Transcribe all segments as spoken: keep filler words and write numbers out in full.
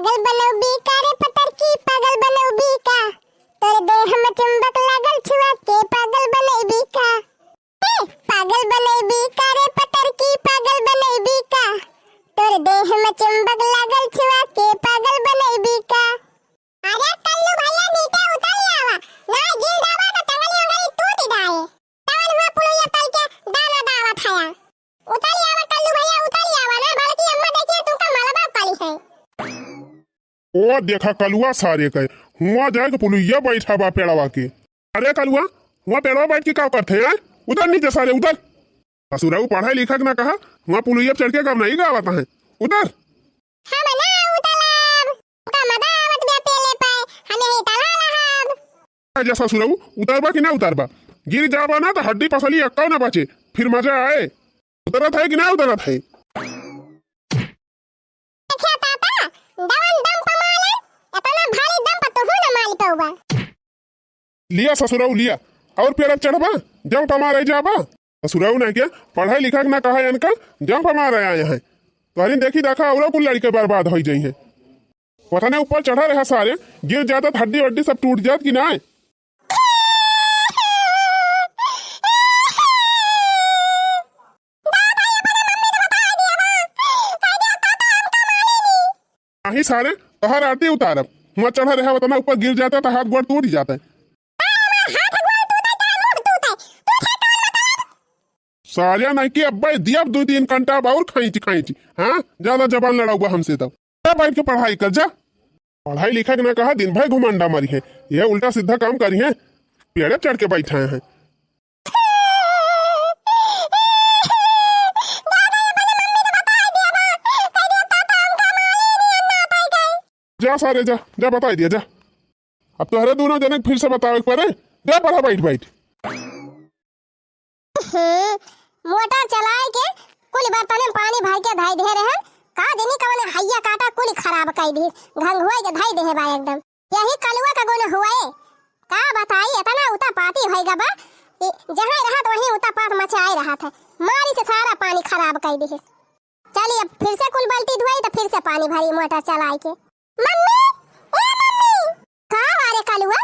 पागल बनौबी का रे पतरकी, पागल बनौबी का? तोर देह में चुंबक लागल छुआ के, पागल बनौबी का? ए, पागल बनौबी का रे पतरकी, पागल बनौबी का? तोर देह में चुंबक लागल छुआ के, पागल बनौबी का? अरे कल्लू भैया, नीचे उतर आवा, ना गिर जावा तो टंगली उंगली टूट जाए। तवन हुआ पुलुइया तल के दाना दावत हया। उतर आवा कल्लू भैया, उतर आवा ना, बल्कि अम्मा देखिए तुमका मलबा कली है। ओ देखा कलुआ सारे के, हुआ जाए के पुलुइया बैठा बा पेड़वा के। अरे कलुआ, हुआ पेड़वा बैठ के का करते हैं? उतर नीचे सारे, उतर। ससुराऊ पढ़ाई लिखा के ना कहा, हुआ पुलुइया चढ़ के कब नहीं गावत है। उतर। हम ना उतरब, का मजा आवत बे पेले पे, हमें ही तला रहब। जा ससुराऊ, उतरबा कि ना उतरबा? गिर जाबा ना तो हड्डी पसली एक्का ना बचे, फिर मजा आए। उतरत है कि ना उतरत है? देखिया ताता, दवन दम पर मारन, इतना भारी दम पर तुहू ना मार पउबा। लिया ससुराऊ लिया, और पेड़ चढ़बा, दम पर मारे जाबा। ससुराऊ ना क्या, पढ़ाई लिखा के ना कहा इनका, दम पर मारे आए हैं। तोहरी देखी देखा और कुल लड़के बर्बाद हो जाई हैं। पता नहीं ऊपर चढ़ा रहा सारे, गिर जाता तो हड्डी वड्डी सब टूट जात कि ना। नहीं सारे, तोहर आरती उतारब। हुआ चढ़ा रहा, वतना ऊपर गिर जाता तो हाथ गोड़ टूट जाता। सालिया नहीं कि अब्बे दियब दो तीन घंटा अब और खींच खींच। हाँ, ज्यादा जबान लड़ाउबा हमसे तब। जा बैठ के पढ़ाई कर जा। पढ़ाई लिखा के ना कहा, दिन भर घुमंडा मारी है। ये उल्टा सीधा काम करी है, पेड़े चढ़ के बैठे हैं। जा सारे जा, जा बताई दिया जा। अब तोहरे दोनों जने के फिर से बतावे के पड़े। जा पढ़ा बैठ बैठ। हम्म, मोटर चलाए के कुल बर्तन में पानी भर के धई दे रहन। का जनी कवन हैया काटा कुल खराब कई दी, घंघुआ के धई दे बा एकदम। यही कलुआ का गुण हुए। का बताई, इतना उतापाती होई गा बा कि जहाँ रहत वहीं उतापात मचाए रहत है। मारी से सारा पानी खराब कई दी। चली अब फिर से कुल बाल्टी धोई तो फिर से पानी भरी मोटर चलाई के। मम्मी, ए मम्मी, का बारे कलुआ?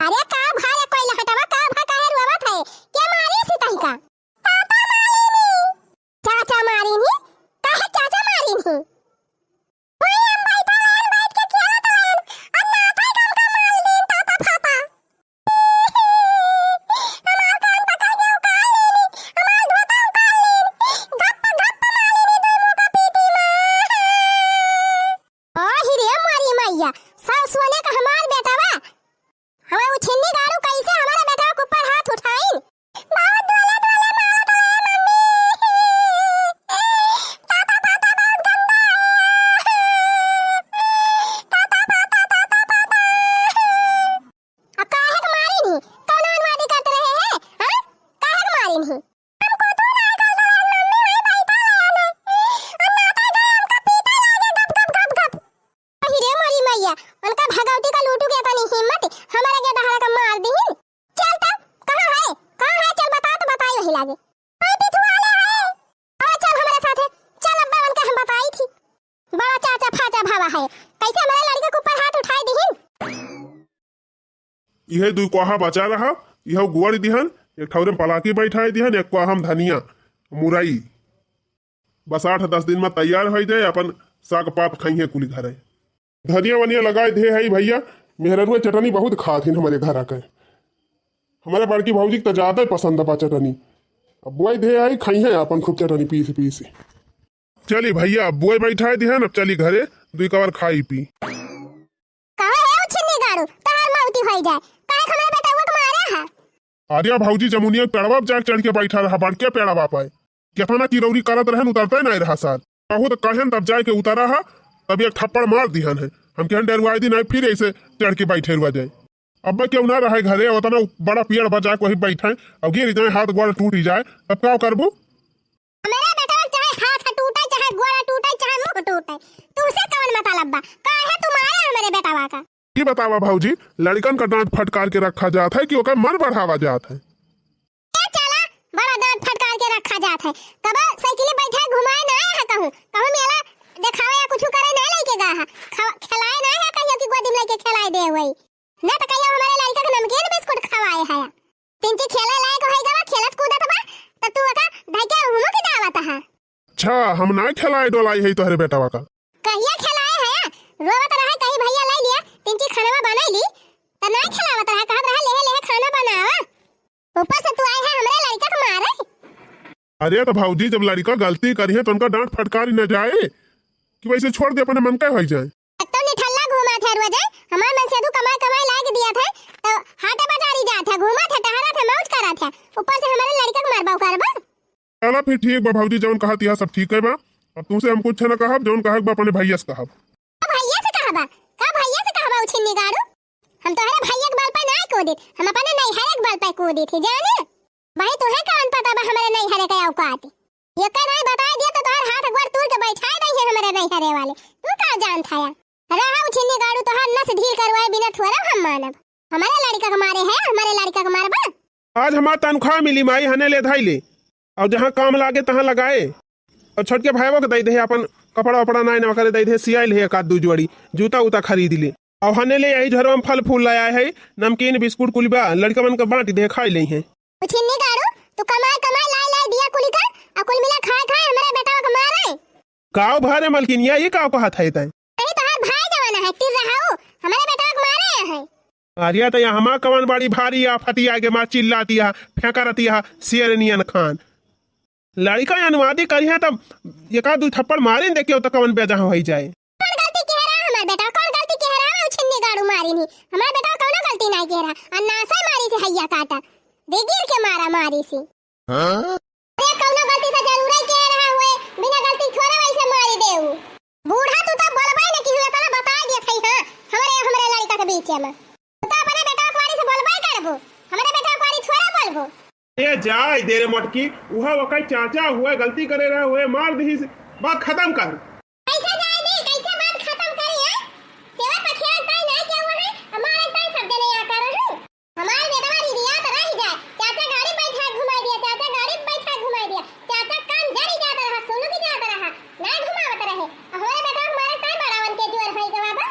अरे का भारे कोई लहटवा, का भा काहे रोवत है? के मारी सी तही का? चाचा मारिन ही। चाचा मारिन ही? काहे चाचा मारिन ही? वही हम बैठल रहन, बैठ के खेलत रहन, और नाठा के हमका मार दीन, ताता फाता। हमार कान पकड़ के उखाड़ लेनी, हमार धोता उखाड़ लेनी, गप गप मार लेनी दोनों का पीठी में। ओ हिरे मारी मैया, सब सोने का हमार बेटवा, हमार उछिन्नी गाड़ू कैसे हमारे बेटवा के ऊपर हाथ उठाइन? बहुत धोले धोले मारत हवे मम्मी। ताता ताता बहुत गंदा है। ताता ताता ताता ताता। अब काहे के मारिन ही? कौन अनवादी करत रहे हैं? हाँ? काहे के मारिन ही? हमको तू ना कर दो मम्मी, वही बैठा रहे हैं। हम ना कर दो, हमका पीटा लागे गप गप गप गप। अहि रे मोरी मैया, उनका भगवती का लूटू के तनी हिम्मत, हमारे के दहरा का मार दीहिन। चल त, कहाँ है? कहाँ है? चल बता तो बताई वही लागे। ओए पिथुआ ले आए। अरे चल हमारे साथे, चल अब्बा उनका हम बताई थी। बड़ा चाचा फाचा भावा है, कैसे हमारे लड़के के ऊपर हाथ उठाए दीहिन। इहे दुई कोहा बचा रहा, इहो गोड़ दिहन, एक ठौरे में पलाकी बैठाए दिहन, एक कोहा में धनिया, मुरई। बस आठ दस दिन में तैयार होइ जाए, अपन साग पात खइहें कुली घरे। धनिया वनिया लगाए दे है भैया, मेहररुआ चटनी बहुत खात हिन हमरे घर आके। हमरे बड़की भौजी के तो ज्यादा ही पसंद बा चटनी। अब बुआई दे आई, खइहें अपन खूब चटनी पीस पीस। चली भैया, अब बुआई बैठाए दिहन, अब चली घरे, दुई कवर खाई पी। कहे हे उछिन्नी गाड़ू, तहार मौती होई जाए, काहे हमरे बेटवा के मारे है? अरे भौजी, जमुनिया पेड़वा पे जाके चढ़ के बैठा रहा, बड़के पेड़वा पे। केतना चिरौरी करत रहन, उतरते नहीं रहा सार। बहुत कहन तब जाए के उतरा हा, तब एक थप्पड़ मार दिहन है। हम कहन डेरवाए दी नहीं, फिर ऐसे चढ़ के बैठे रुआ जाए। अब केहू ना रहे घरे, उतना बड़ा पेड़ बा जाके वही बैठे, अब गिर जाए, हाथ गोड़ टूट ही जाए, तब का करबू? हमरे बेटवा के चाहे हाथ टूटे, चाहे गोड़ टूटे, चाहे मुंह टूटे, तुमसे कवन मतलब बा? काहे तू मारे हमरे बेटवा का? ई बतावा भौजी, लड़कन का डांट फटकार के रखा जात है कि ओकर मन बढ़ावा जात है? ए चला, बड़ा डांट फटकार के खा जात है। कबो साइकिल बैठा घुमाए ना आया है कहूँ, कहूँ मेला देखावे या कुछ करे ना लेके गा है, खा-, खिलाए ना है कहियो कि गोदी में लेके खिलाए दे हुए। ना तो कहियो हमारे लड़का के नमकीन बिस्कुट खवाए है। तिनची खेले लायक होई गवा, खेलत कूदत बा, त तू ओका धइके हुमू की दावत हा। अच्छा, हम ना खेलाई डोलाई है तोहरे बेटवा का। कहिया खेलाए है? रोवत रहे, कहीं भैया लाई लिया, तिनची खानवा बनाई ली, त ना खेलावत रहा, कहत रहा, "लेहे, लेहे खाना बनावा।" ऊपर से तू आए है हमरे लड़का के मारे। अरे तो भौजी, जब लड़का गलती करी है तो उनका डांट फटकारी न जाए कि वैसे छोड़ दे, अपने मन का होई जाए। अब तो निठल्ला घूमा थे रोजे, हमार मन से तू कमाई कमाई लाग दिया थे, तो हाटे बाजारी जा थे, घूमा थे, टहरा थे, मौज करा थे, ऊपर से हमारे लड़का के मारबा उकारबा। चला फिर ठीक बा भौजी, जौन कहत यह सब ठीक है बा। अब तुमसे हम कुछ न कहब, जौन कहब बा अपने भैया से कहब। का भैया से कहबा? का भैया से कहबा उछिन्नी गाड़ू? हम तोहरे भैया के बल पे नाय कूदित, हम अपने नैहरे के बल पे कूदित ही, जाने? भाई, तुहे कौन पता बा हमरे नैहरे के औकात? ये का नाय बताए दिया तो तोहर हाथ गोड़ तूर के बैठाए दई है हमरे नैहरे वाले। तू का जानत है? रहा उछिन्नी गाड़ू, तोहर नस ढील करवाए बिना थोड़ा हम मानब। हमारे लड़का के मारे है, हमारे लड़का के मारबा। आज हमार तनख्वाह मिली माई, हने ले धाई ले, और जहाँ काम लागे तहाँ लगाए, और छोटके भाईवो के दे दे, अपन कपड़ा वपड़ा नाय नवा करे दे दे, सियाई ले एक आध दू जोड़ी, जूता उता खरीद ले, और हने ले यही झरवा में फल फूल लाया है, नमकीन बिस्कुट कुल बा, लड़का मन के बांट दे, खाई ले हैं। उछिन्नी गाड़ू, तू कमाई कमाई लाई लाई दिया कुली का, आ कुल मिला खाए खाए हमारे बेटा के मारे। गाँव भरे मलकिनिया, ये का कहत है तैं? यही तोहार भाई जवान है, टिर्रहाऊ, हमारे बेटा के मारे है। अरे तो यहाँ हमार कवन बड़ी भारी आफतिया के मार चिल्लातिया, फेंकरतिया, शेर नियन खान। लड़का अनुवादी करिहा तब एक आध दू थप्पड़ मारे न देखियो तो कवन बेजा होई जाए। कौन गलती कह रहा हमार बेटा, कौन गलती कह रहा है? उछिन्नी गाड़ू मारी नहीं, हमार बेटा कौनो गलती नहीं कह रहा, अन्नासा मारी से हैया काटा, दे गिर के मारा मारी से। हाँ? अरे कौनो गलती से जरूर ही कह रहा हुए, बिना गलती थोड़ा वैसे मारी देऊ। बूढ़ा तू तो बोलबे न कि हुए, तला बता दिया थई, हाँ, हमरे, हमरे लड़का के बीच में। तू तो अपने बेटा कुआरी से बोलबे करबो, हमरे बेटा कुआरी थोड़ा बोलबो। ए जाए दे रे मोटकी, उहा ओकर चाचा हुए, गलती करे रहा हुए, मार दिहिस, बात खत्म कर। कैसे जाए दे, कैसे बात खत्म करी, हाँ? सेवा पखेड़ा ताई ना क्या हुआ है, हमारे ताई सब जने यहाँ कर रहे हैं। हमार बेटवा रिरियात रहि जाए, चाचा गाड़ी बैठा घुमाई दिया, चाचा गाड़ी बैठा घुमाई दिया, चाचा काम जरी जात रहा, सोनू भी जात रहा, ना घुमावत रहे। हमरे बेटवा हमारे ताई बड़ावन के जोर भई गवा बा।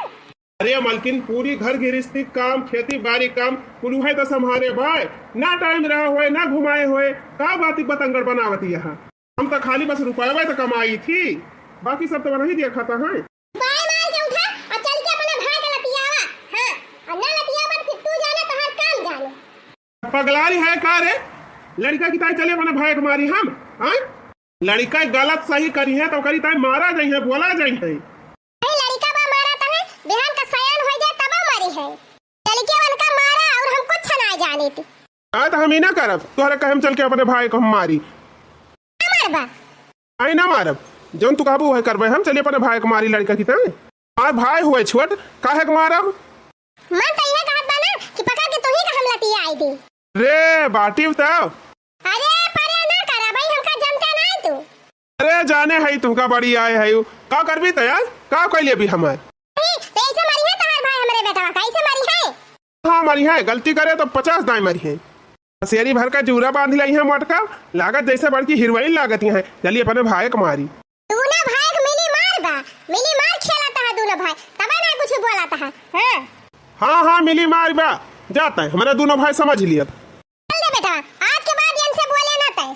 अरे मलकिन, पूरी घर गृहस्थी काम, खेती बारी काम, कुल उहे तो संभारे बाय, ना टाइम रहा होए, ना घुमाए होए, का बाती बतंगड़ बनावत यहाँ। हम तो खाली बस रुपया तो कमाई थी, बाकी सब तो वही देखा था, हैं? बाय मार के उठा और चल के अपने भाई के लतियावा। हाँ, और ना लतियावा तो फिर तू जाने, तोहार काम जाने। पगलाई है का रे? लड़का की ताई चले अपने भाई के मारी हम, हाँ? लड़का गलत सही करी है तो करी ताई मारा जाई है, बोला जाई है। अरे लड़का बा मारा तो है, बिहान का सयान हो जाए तब मारी है। लड़के उनका मारा और हम कुछ ना जाने थी। आ तो हम ही ना करब, तोहरे कहे हम चल के अपने भाई को हम मारी। ना मारबा? आई ना मारब, जौन तू कहबू वह करबे हम। चलिए अपने भाई को मारी लड़का की ताई। हमार भाई हुए छोट, काहे के मारब? मन तो इहे कहत बा ना कि पकड़ के तू ही का हम लतियाई दी। रे बाटी तो। अरे परे ना करा भाई, हमका जनते ना तू। अरे जाने है तुमका बड़ी आए है, का करबी तो यार, का कैले भी हमार? नहीं, तो ऐसे मारी है तोहार भाई हमरे बेटवा, कैसे मारी है? हाँ मारी है, गलती करे तो पचास दाई मारी है। शेरी भर का जूरा बांध लाई है मोटका, लागत जैसे बड़की हीरोइन लागत है। चलिए अपने भाई को मारी। दोनों भाई के मिली मार बा, मिली मार खेलत है दोनों भाई, तबे ना कुछ बोलत है। हाँ। हाँ, हाँ, मिली मार बा, जाता है, हमारा दोनों भाई समझ लिया। चल दे बेटा, आज के बाद इनसे बोले ना तय।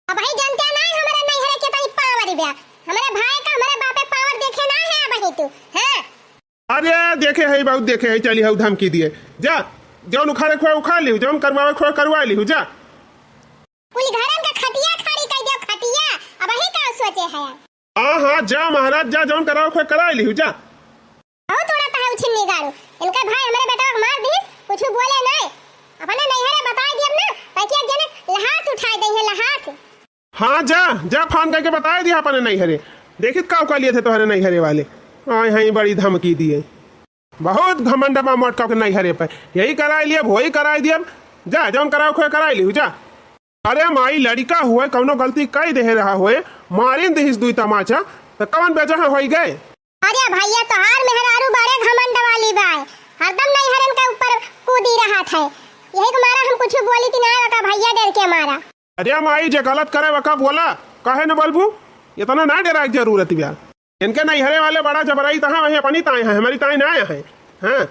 अबही जनते ना है हमारे नैहरे के तनी पावर बा, हमारे भाई का हमारे बापे पावर देखे ना है अबही तू। हाँ। अरे देखे है, बहुत देखे है, चली हऊ धमकी दिए। जा, जौन उखाड़े खोए उखाड़ लिहू, जौन करवावे खोए करवा लिहू, जा। कुल घरन का खटिया खाड़ी कर दियो, खटिया। अबही का सोचे है? हाँ, हाँ, जा महाराज, जा, जौन करावे खोए करा लिहू, जा। बहुत उड़त है उछिन्नी गाड़ू। इनका भाई हमरे बेटवा के मार दिस, कुछ बोले नहीं। अपने नैहरे बताई दियब ना, ताकि एक जने लहास उठाए दे है, लहास। हाँ, जा, जा, फोन करके बताए दिया अपने नैहरे। देखित का उका लिए थे तोहरे नैहरे वाले। आए हैं, बड़ी धमकी दिए। बहुत घमंड बा मोटका के नैहरे पे। यही कराई लियब, वही कराई दियब। जा, जौन करावे खोए कराई लिहू, जा। अरे माई, लड़िका हुए, कौनो गलती कई देहे रहा हुए, मारिन दिहिस दुई तमाचा, त कौन बेजहा होई गए? अरे भैया, तोहार मेहरारू बड़े घमंड वाली बाय, हरदम नैहरन के ऊपर कूदी रहत है। यही के मारा हम कुछ बोली थी ना, का भैया डर के मारा। अरे माई, जे गलत करे वका बोला, काहे न बोलबू? इतना ना डेराए के जरूरत बा। इनके नैहरे वाले बड़ा जबराई तहाँ, वहीं अपनी ताई है, हमारी ताई ना है। हाँ।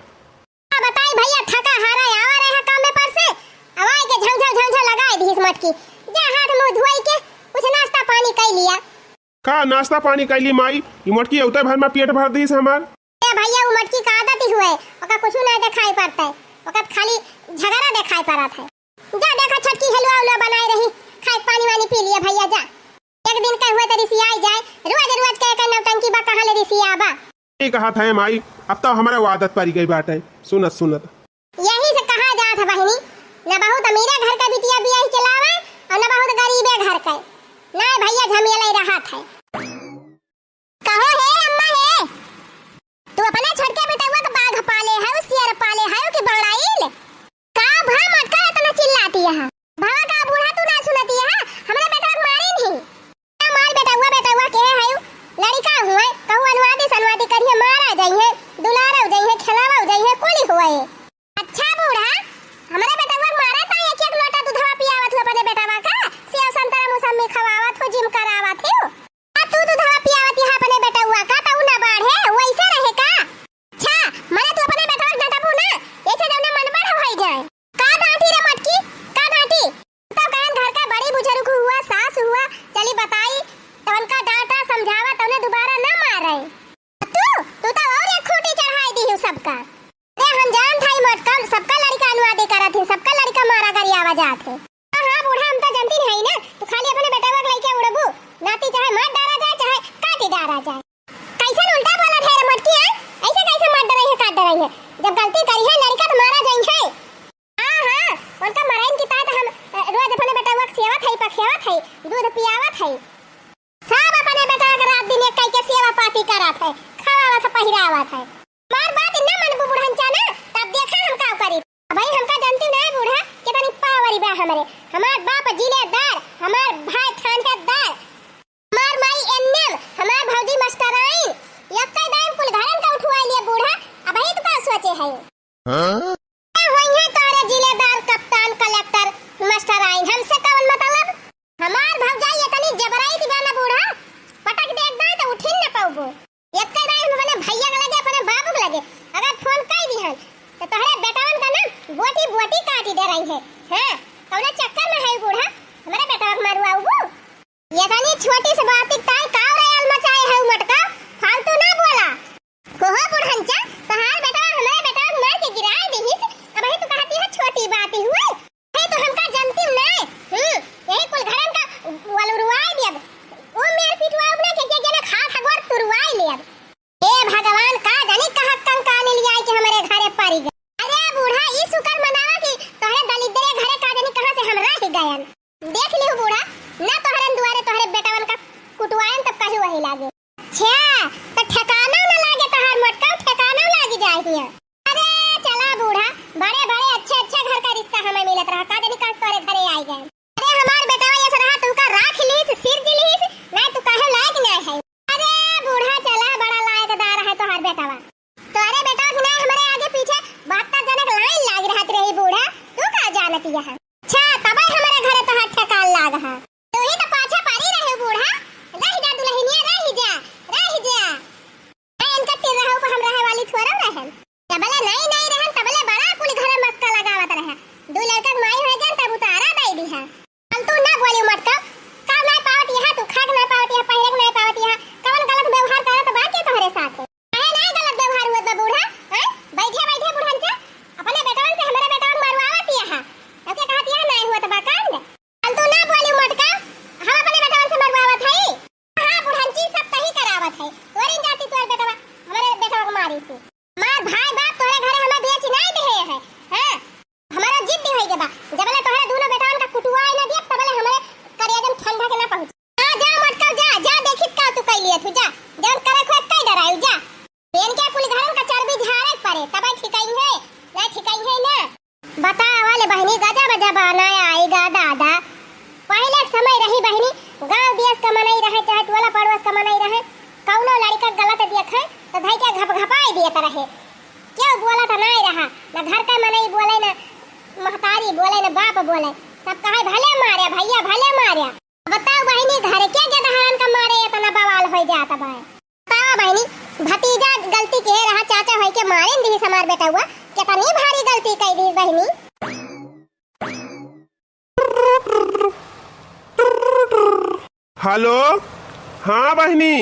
का बताई भैया, थका हारा आवा रहे हैं कामे पर से, आवाई के झौझौ झौझौ लगाए दीस मटकी। जा हाथ मुंह धोई के कुछ नाश्ता पानी कई लिया। का नाश्ता पानी कई ली माई? ई मटकी औते भर में पेट भर दीस हमार। ए भैया, उ मटकी का आदत ही हुए, ओका कुछ ना दिखाई पड़ता है, ओका खाली झगड़ा दिखाई पड़त है। जा देखा छोटकी हलवा उलवा बनाए रही, खाए पानी वानी पी लिया भैया, जा। एक दिन के हुए तो रिसियाई जाए, रोज रोज के एक नौटंकी बा, कहाँ ले रिसिया बा? ई कहत है माई, अब तो हमरा आदत पड़ी गई बाटे सुनत सुनत। यही से कहा जात है बहिनी, न बहुत अमीरे घर के बिटिया बियाह के लावे और न बहुत गरीबे घर के। ना भैया, झमेले रहत है। कहो हे अम्मा हे, तू अपने छोटके बेटवा के बाघ पाले है, शेर पाले है कि बड़ाइल? का भा मटका इतना चिल्लाती है? भवा का बूढ़ा तू ना सुनती है? हमरा बेटवा के मारी नहीं। हमार बेटवा, बेटवा के है, लड़का हुए, कहू अनुवादी सनवादी करिए, मारा जाइए, दुलारा जाइए, खेलावा जाइए, कोली हुए। अच्छा बूढ़ा, हमरे बेटवा के मारा ता एक एक लोटा दूधवा पियावत हो अपने बेटवा का, सेव संतरा मौसमी खवावत हो, जिम करावत हो। आ तू दूधवा पियावत यहाँ अपने बेटवा का, तऊ ना बाढ़े, वैसे रहे का? अच्छा, मने तू अपने बेटवा के डांटबू ना, ऐसे जौने मन बढ़ होई जाए। का डांटी रे मटकी, का डांटी? तब कहन घर का बड़ी बुजुर्ग हुआ, सास हुआ, चली बताई, तो उनका डांटा समझावा, तो उन्हें दोबारा ना मारे। तू, तू तो और एक खूंटी चढ़ाई दी हो सबका। अरे हम जान था ई मटका, सबका लड़का अनुवादी करत ही, सबका लड़का मारा करी आवा जात है। हाँ, हाँ, बूढ़ा, हम तो जनती नहीं ना, तू खाली अपने बेटवा के लइके उड़बू, नाती चाहे मार डारा जाए, चाहे काटी डारा जाए। कैसन उल्टा बोलत है रे मोटकी, हाँ? ऐसे कैसे मार डराई है, काट डराई है? जब गलती करी है लड़का तो मारा जाई है। हाँ, हाँ, उनका मराइन की तात हम, अ, रोज अपने बेटवा के सेवत है, पखेवत है, दूध पियावत है। सब अपने बेटवा के रात दिन एक कई के सेवा पाती करत है, खवावत है, पहिरावत है। हमार बात न मनबू बुढ़नचा ना, तब देखा हम का करी। भाई हमका जानती ना है बूढ़ा, कितनी पावर बा हमरे। हमार बाप जिलेदार, हमार भाई थानेदार, हमार माई एनएम, हमार भौजी मास्टराइन, यक्का दाइन कुल घरन का उठवाई लिए बूढ़ा। अबही तू का सोचे है? हाँ? ए होई है तोरे जिलेदार, कप्तान, कलेक्टर, मास्टराइन, हमसे कवन मतलब? हमार भौजाई इतनी जबराई दीवाना बूढ़ा, पटक दे एक दाई तो उठिन न पाउबो। एक दाई हम अपने भैया के लगे, अपने बाबू के लगे अगर फोन कर दिहन, तो तोहरे बेटवन का ना बोटी बोटी काटी दे रही है। हाँ, कौने चक्कर में है बूढ़ा, हमारे बेटवा के मारू आउबू? ये तनी छोटी सी बात ताई का रयाल मचाए है मटका, फालतू ना बोला। कोहो बुढ़नचा, तोहार बेटवा हमरे बेटवा के मार के गिराए दिहिस, अबही तू कहती है छोटी बात ही हुई। है तो हमका जनती नहीं। हम्म, यही कुल घरन का वलुरवाए दियब। ओ मेर पिटवाउब ना के, के, के ना खात हगोर तुरवाए लेब। ए भगवान, का जानी कहाँ कंकाली लियाई के हमरे घरे पड़ी गए। अरे बूढ़ा, ई शुक्र मनावा कि तोहरे दलिद्दरे घरे का जानी कहाँ से हम रह गयन। देख लिहु बूढ़ा, ना तोहरन दुआरे तोहरे बेटवन का कुटवायन तब कहीं वही लागे। अच्छा, तो ठिकाना न लागे तोहार मोटका, ठिकाना लागी जाए हियां। अरे चला बूढ़ा, बड़े बड़े अच्छे अच्छे घर का रिश्ता हमें मिलत रहा, का जानी कहाँ तोहरे घरे आई गए। अरे हमार बेटवा ये सरहा तू का राख लीस, सिर जी लीस, नहीं तू कहे लायक नहीं है। अरे बूढ़ा चला, बड़ा लायकदार है तोहार बेटवा। तोहरे बेटवा की नहीं हमरे आगे पीछे बहत्तर जनक लाइन लाग रहत रही बूढ़ा, तू का जानत यह? अच्छा, तबे हमरे घरे तोहार ठेकान लाग है। तू ही तो पाछे पड़ी रहे बूढ़ा, रह जा दुल्हनिया, रह जा, रह जा। ए, इनका टिर रहू पर हम रहे वाली थोड़ा रहन। जबले नहीं नहीं रहन, तबले बड़ा कुल घरे मस्का लगावत रहे। दो लड़का के माई हो गए, तब उतारा दे दिहा। फालतू ना बोली मटका, का नहीं पावत यहाँ, तू खाक नहीं पावत यहाँ, पहिरे के नहीं पावत यहाँ, कवन गलत व्यवहार करत बा के तोहरे साथ? काहे नहीं गलत व्यवहार हुआ बा बूढ़ा? हैं? बैठे बैठे बुढ़नचा, अपने बेटवन से हमारे बेटवन मरवावत यहाँ। ओके कहत यहाँ नहीं हुआ तो बा कांड। फालतू ना बोली मटका, हम अपने बेटवन से मरवावत हई। हाँ बुढ़नची, सब तही करावत है, तोरी जाति तोर बेटवा, हमारे बेटवा को मारी से। हमार भाई बाप तोहरे घरे हमें बेच नहीं दे है। हाँ, हमारा जिद होई के बा, जबले तोहरे दोनों बेटवन का कुटुआई ना दिया, तबले हमारे करेजन ठंडा के ना पहुँचे। हाँ, जा मटका जा, जा देखित का तू कई लिए तू, जा, जौन करे खोए कई डरायु, जा। पेन के कुल घरन का चर्बी झारे पड़े, तबे ठिकाई है, नहीं ठिकाई है ना। बतावा ले बहिनी, गजब जमाना आइगा दादा। पहिले के समय रही बहिनी, गांव देश का मनई रहे, चाहे टोला पड़ोस का मनई रहे, कौनो लड़का गलत देखे, तो धई के घपघपाई देत रहे। क्यों बोलत नहीं रहा, न घर का मनई बोले, न महतारी बोले, न बाप बोले। सब कहे भले मारे भैया, भले मारे। बताओ बहिनी, घर के गेदहरन का मारे इतना बवाल होइ जात बा। बताओ बहिनी, भतीजा गलती के रहा, चाचा होई के मारे न दिहिस हमार बेटउआ, कितनी भारी गलती कई दिहिस बहिनी। हेलो, हाँ बहिनी।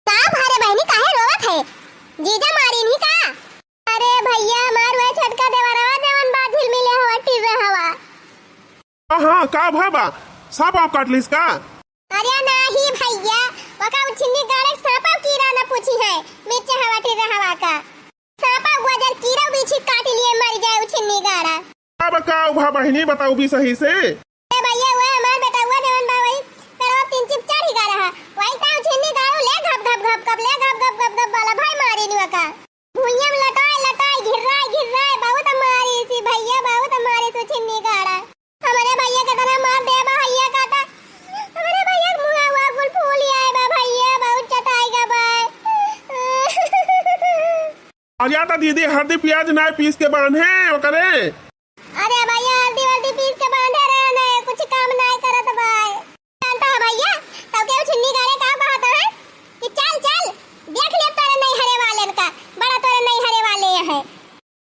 का भरे बहिनी, काहे रोवत है? जीजा मारिन ही का? अरे भैया, हमार वह छोटका देवरवा जवन बा झिलमिले हवा टिर्र हवा। हाँ, हाँ, का भा बा? साँप आप काट लिस का? अरे नाही भैया, वका उ छिन्नी गाड़े साँपा कीड़ा न पूछी है, मिर्च हवा टिर्र हवा का। साँपा गुजर कीड़ा बीछी काट लिए मर जाए उ छिन्नी गाड़ा। अब का उभा बहिनी बताऊ भी सही से? ए भैया, वो हमार बेटउआ जवन बा वही पेड़वा तीन चिप चढ़ी गा रहा, वही ताऊ छिन्नी गाड़ू ले घप घप घप घप ले घप घप घप घप वाला भाई मारी नुआ का। भुइयां में लटाए लटाए घिर्राए घिर्राए बहुत मारी सी भैया, बहुत मारी तू छिन्नी गाड़ा। हमरे भैया के तना मार दे बा भैया काटा, हमरे भैया के मुँह हुआ कुल फूल आए बा भैया, बहुत चटाई गा बा। अरे तो दीदी हरदी पियाज नाय पीस के बांधे ओकरे। अरे भैया, हरदी वरदी पीस के बांधे रहे न, कुछ काम नाय करत बाय। जानता है भैया, तब के छिन्नी गाड़े का कहत है कि चल चल, देख ले तोरे नैहरे वाले का, बड़ा तोरे नैहरे वाले है।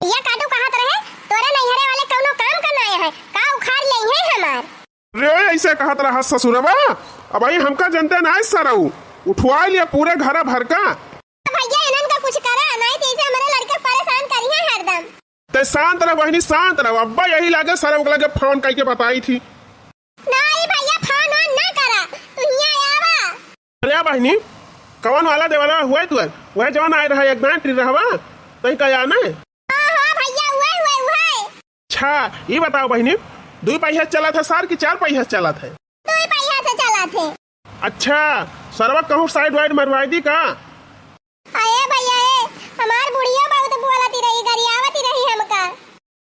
भैया काटू कहत रहे, तोरे नैहरे वाले कौनो काम का नाय है, का उखाड़ ले है हमार। रे ऐसे कहत रहा ससुरवा, अब आई हमका जनते नाय सरऊ, उठवा लिया पूरे घर भर का। भैया इनन का कुछ करा, नहीं तो ऐसे हमारे लड़के परेशान करी है हरदम। ते शांत रह बहिनी, शांत रह। अब्बा यही लागे सरऊ के लगे फोन करके बताई थी। नहीं भैया, फोन वोन ना करा, तू हियां आवा। अरे बहिनी, कवन वाला देवला हुआ तू? वह जवन आए रहा एक दान टिर रहवा, तई का याद नहीं? हाँ हाँ भैया, उहे उहे उहे। अच्छा, ये बताओ बहिनी, दुई पहिया चलत है सार कि चार पहिया चलत है? दुई पहिया से चलत है। अच्छा, सरवा कहूँ साइड वाइड मरवाई दी का? अरे भैया ए, हमार बुढ़िया बहुत बोलती रही, गरियावती रही हमका।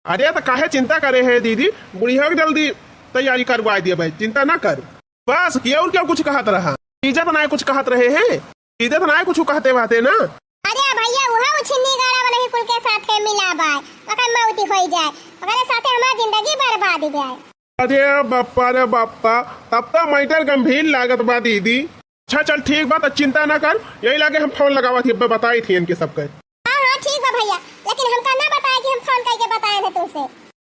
अरे तो काहे चिंता करे है दीदी, बुढ़िया के जल्दी तैयारी करवा दिया भाई, चिंता ना कर। बस ये और क्या कुछ कहत रहा? इज्जत ना कुछ कहत रहे हैं, इज्जत ना कुछ कहते बाते ना। अरे भैया, उहा उ छिन्नी गाड़ा वाला ही कुल के साथे मिला बाय, ओकर मौती होई जाए, ओकरे साथे हमार जिंदगी बर्बाद ही जाए। अरे बप्पा रे बप्पा, तब तो मैटर गंभीर लागत बा दीदी। अच्छा चल ठीक बा, तो चिंता ना कर, यही लागे हम फोन लगावत ही, अब्बे बताई थी इनके सबके। हाँ हाँ ठीक बा भैया, लेकिन हमका ना बताए कि हम फोन करके बताए हैं तुमसे।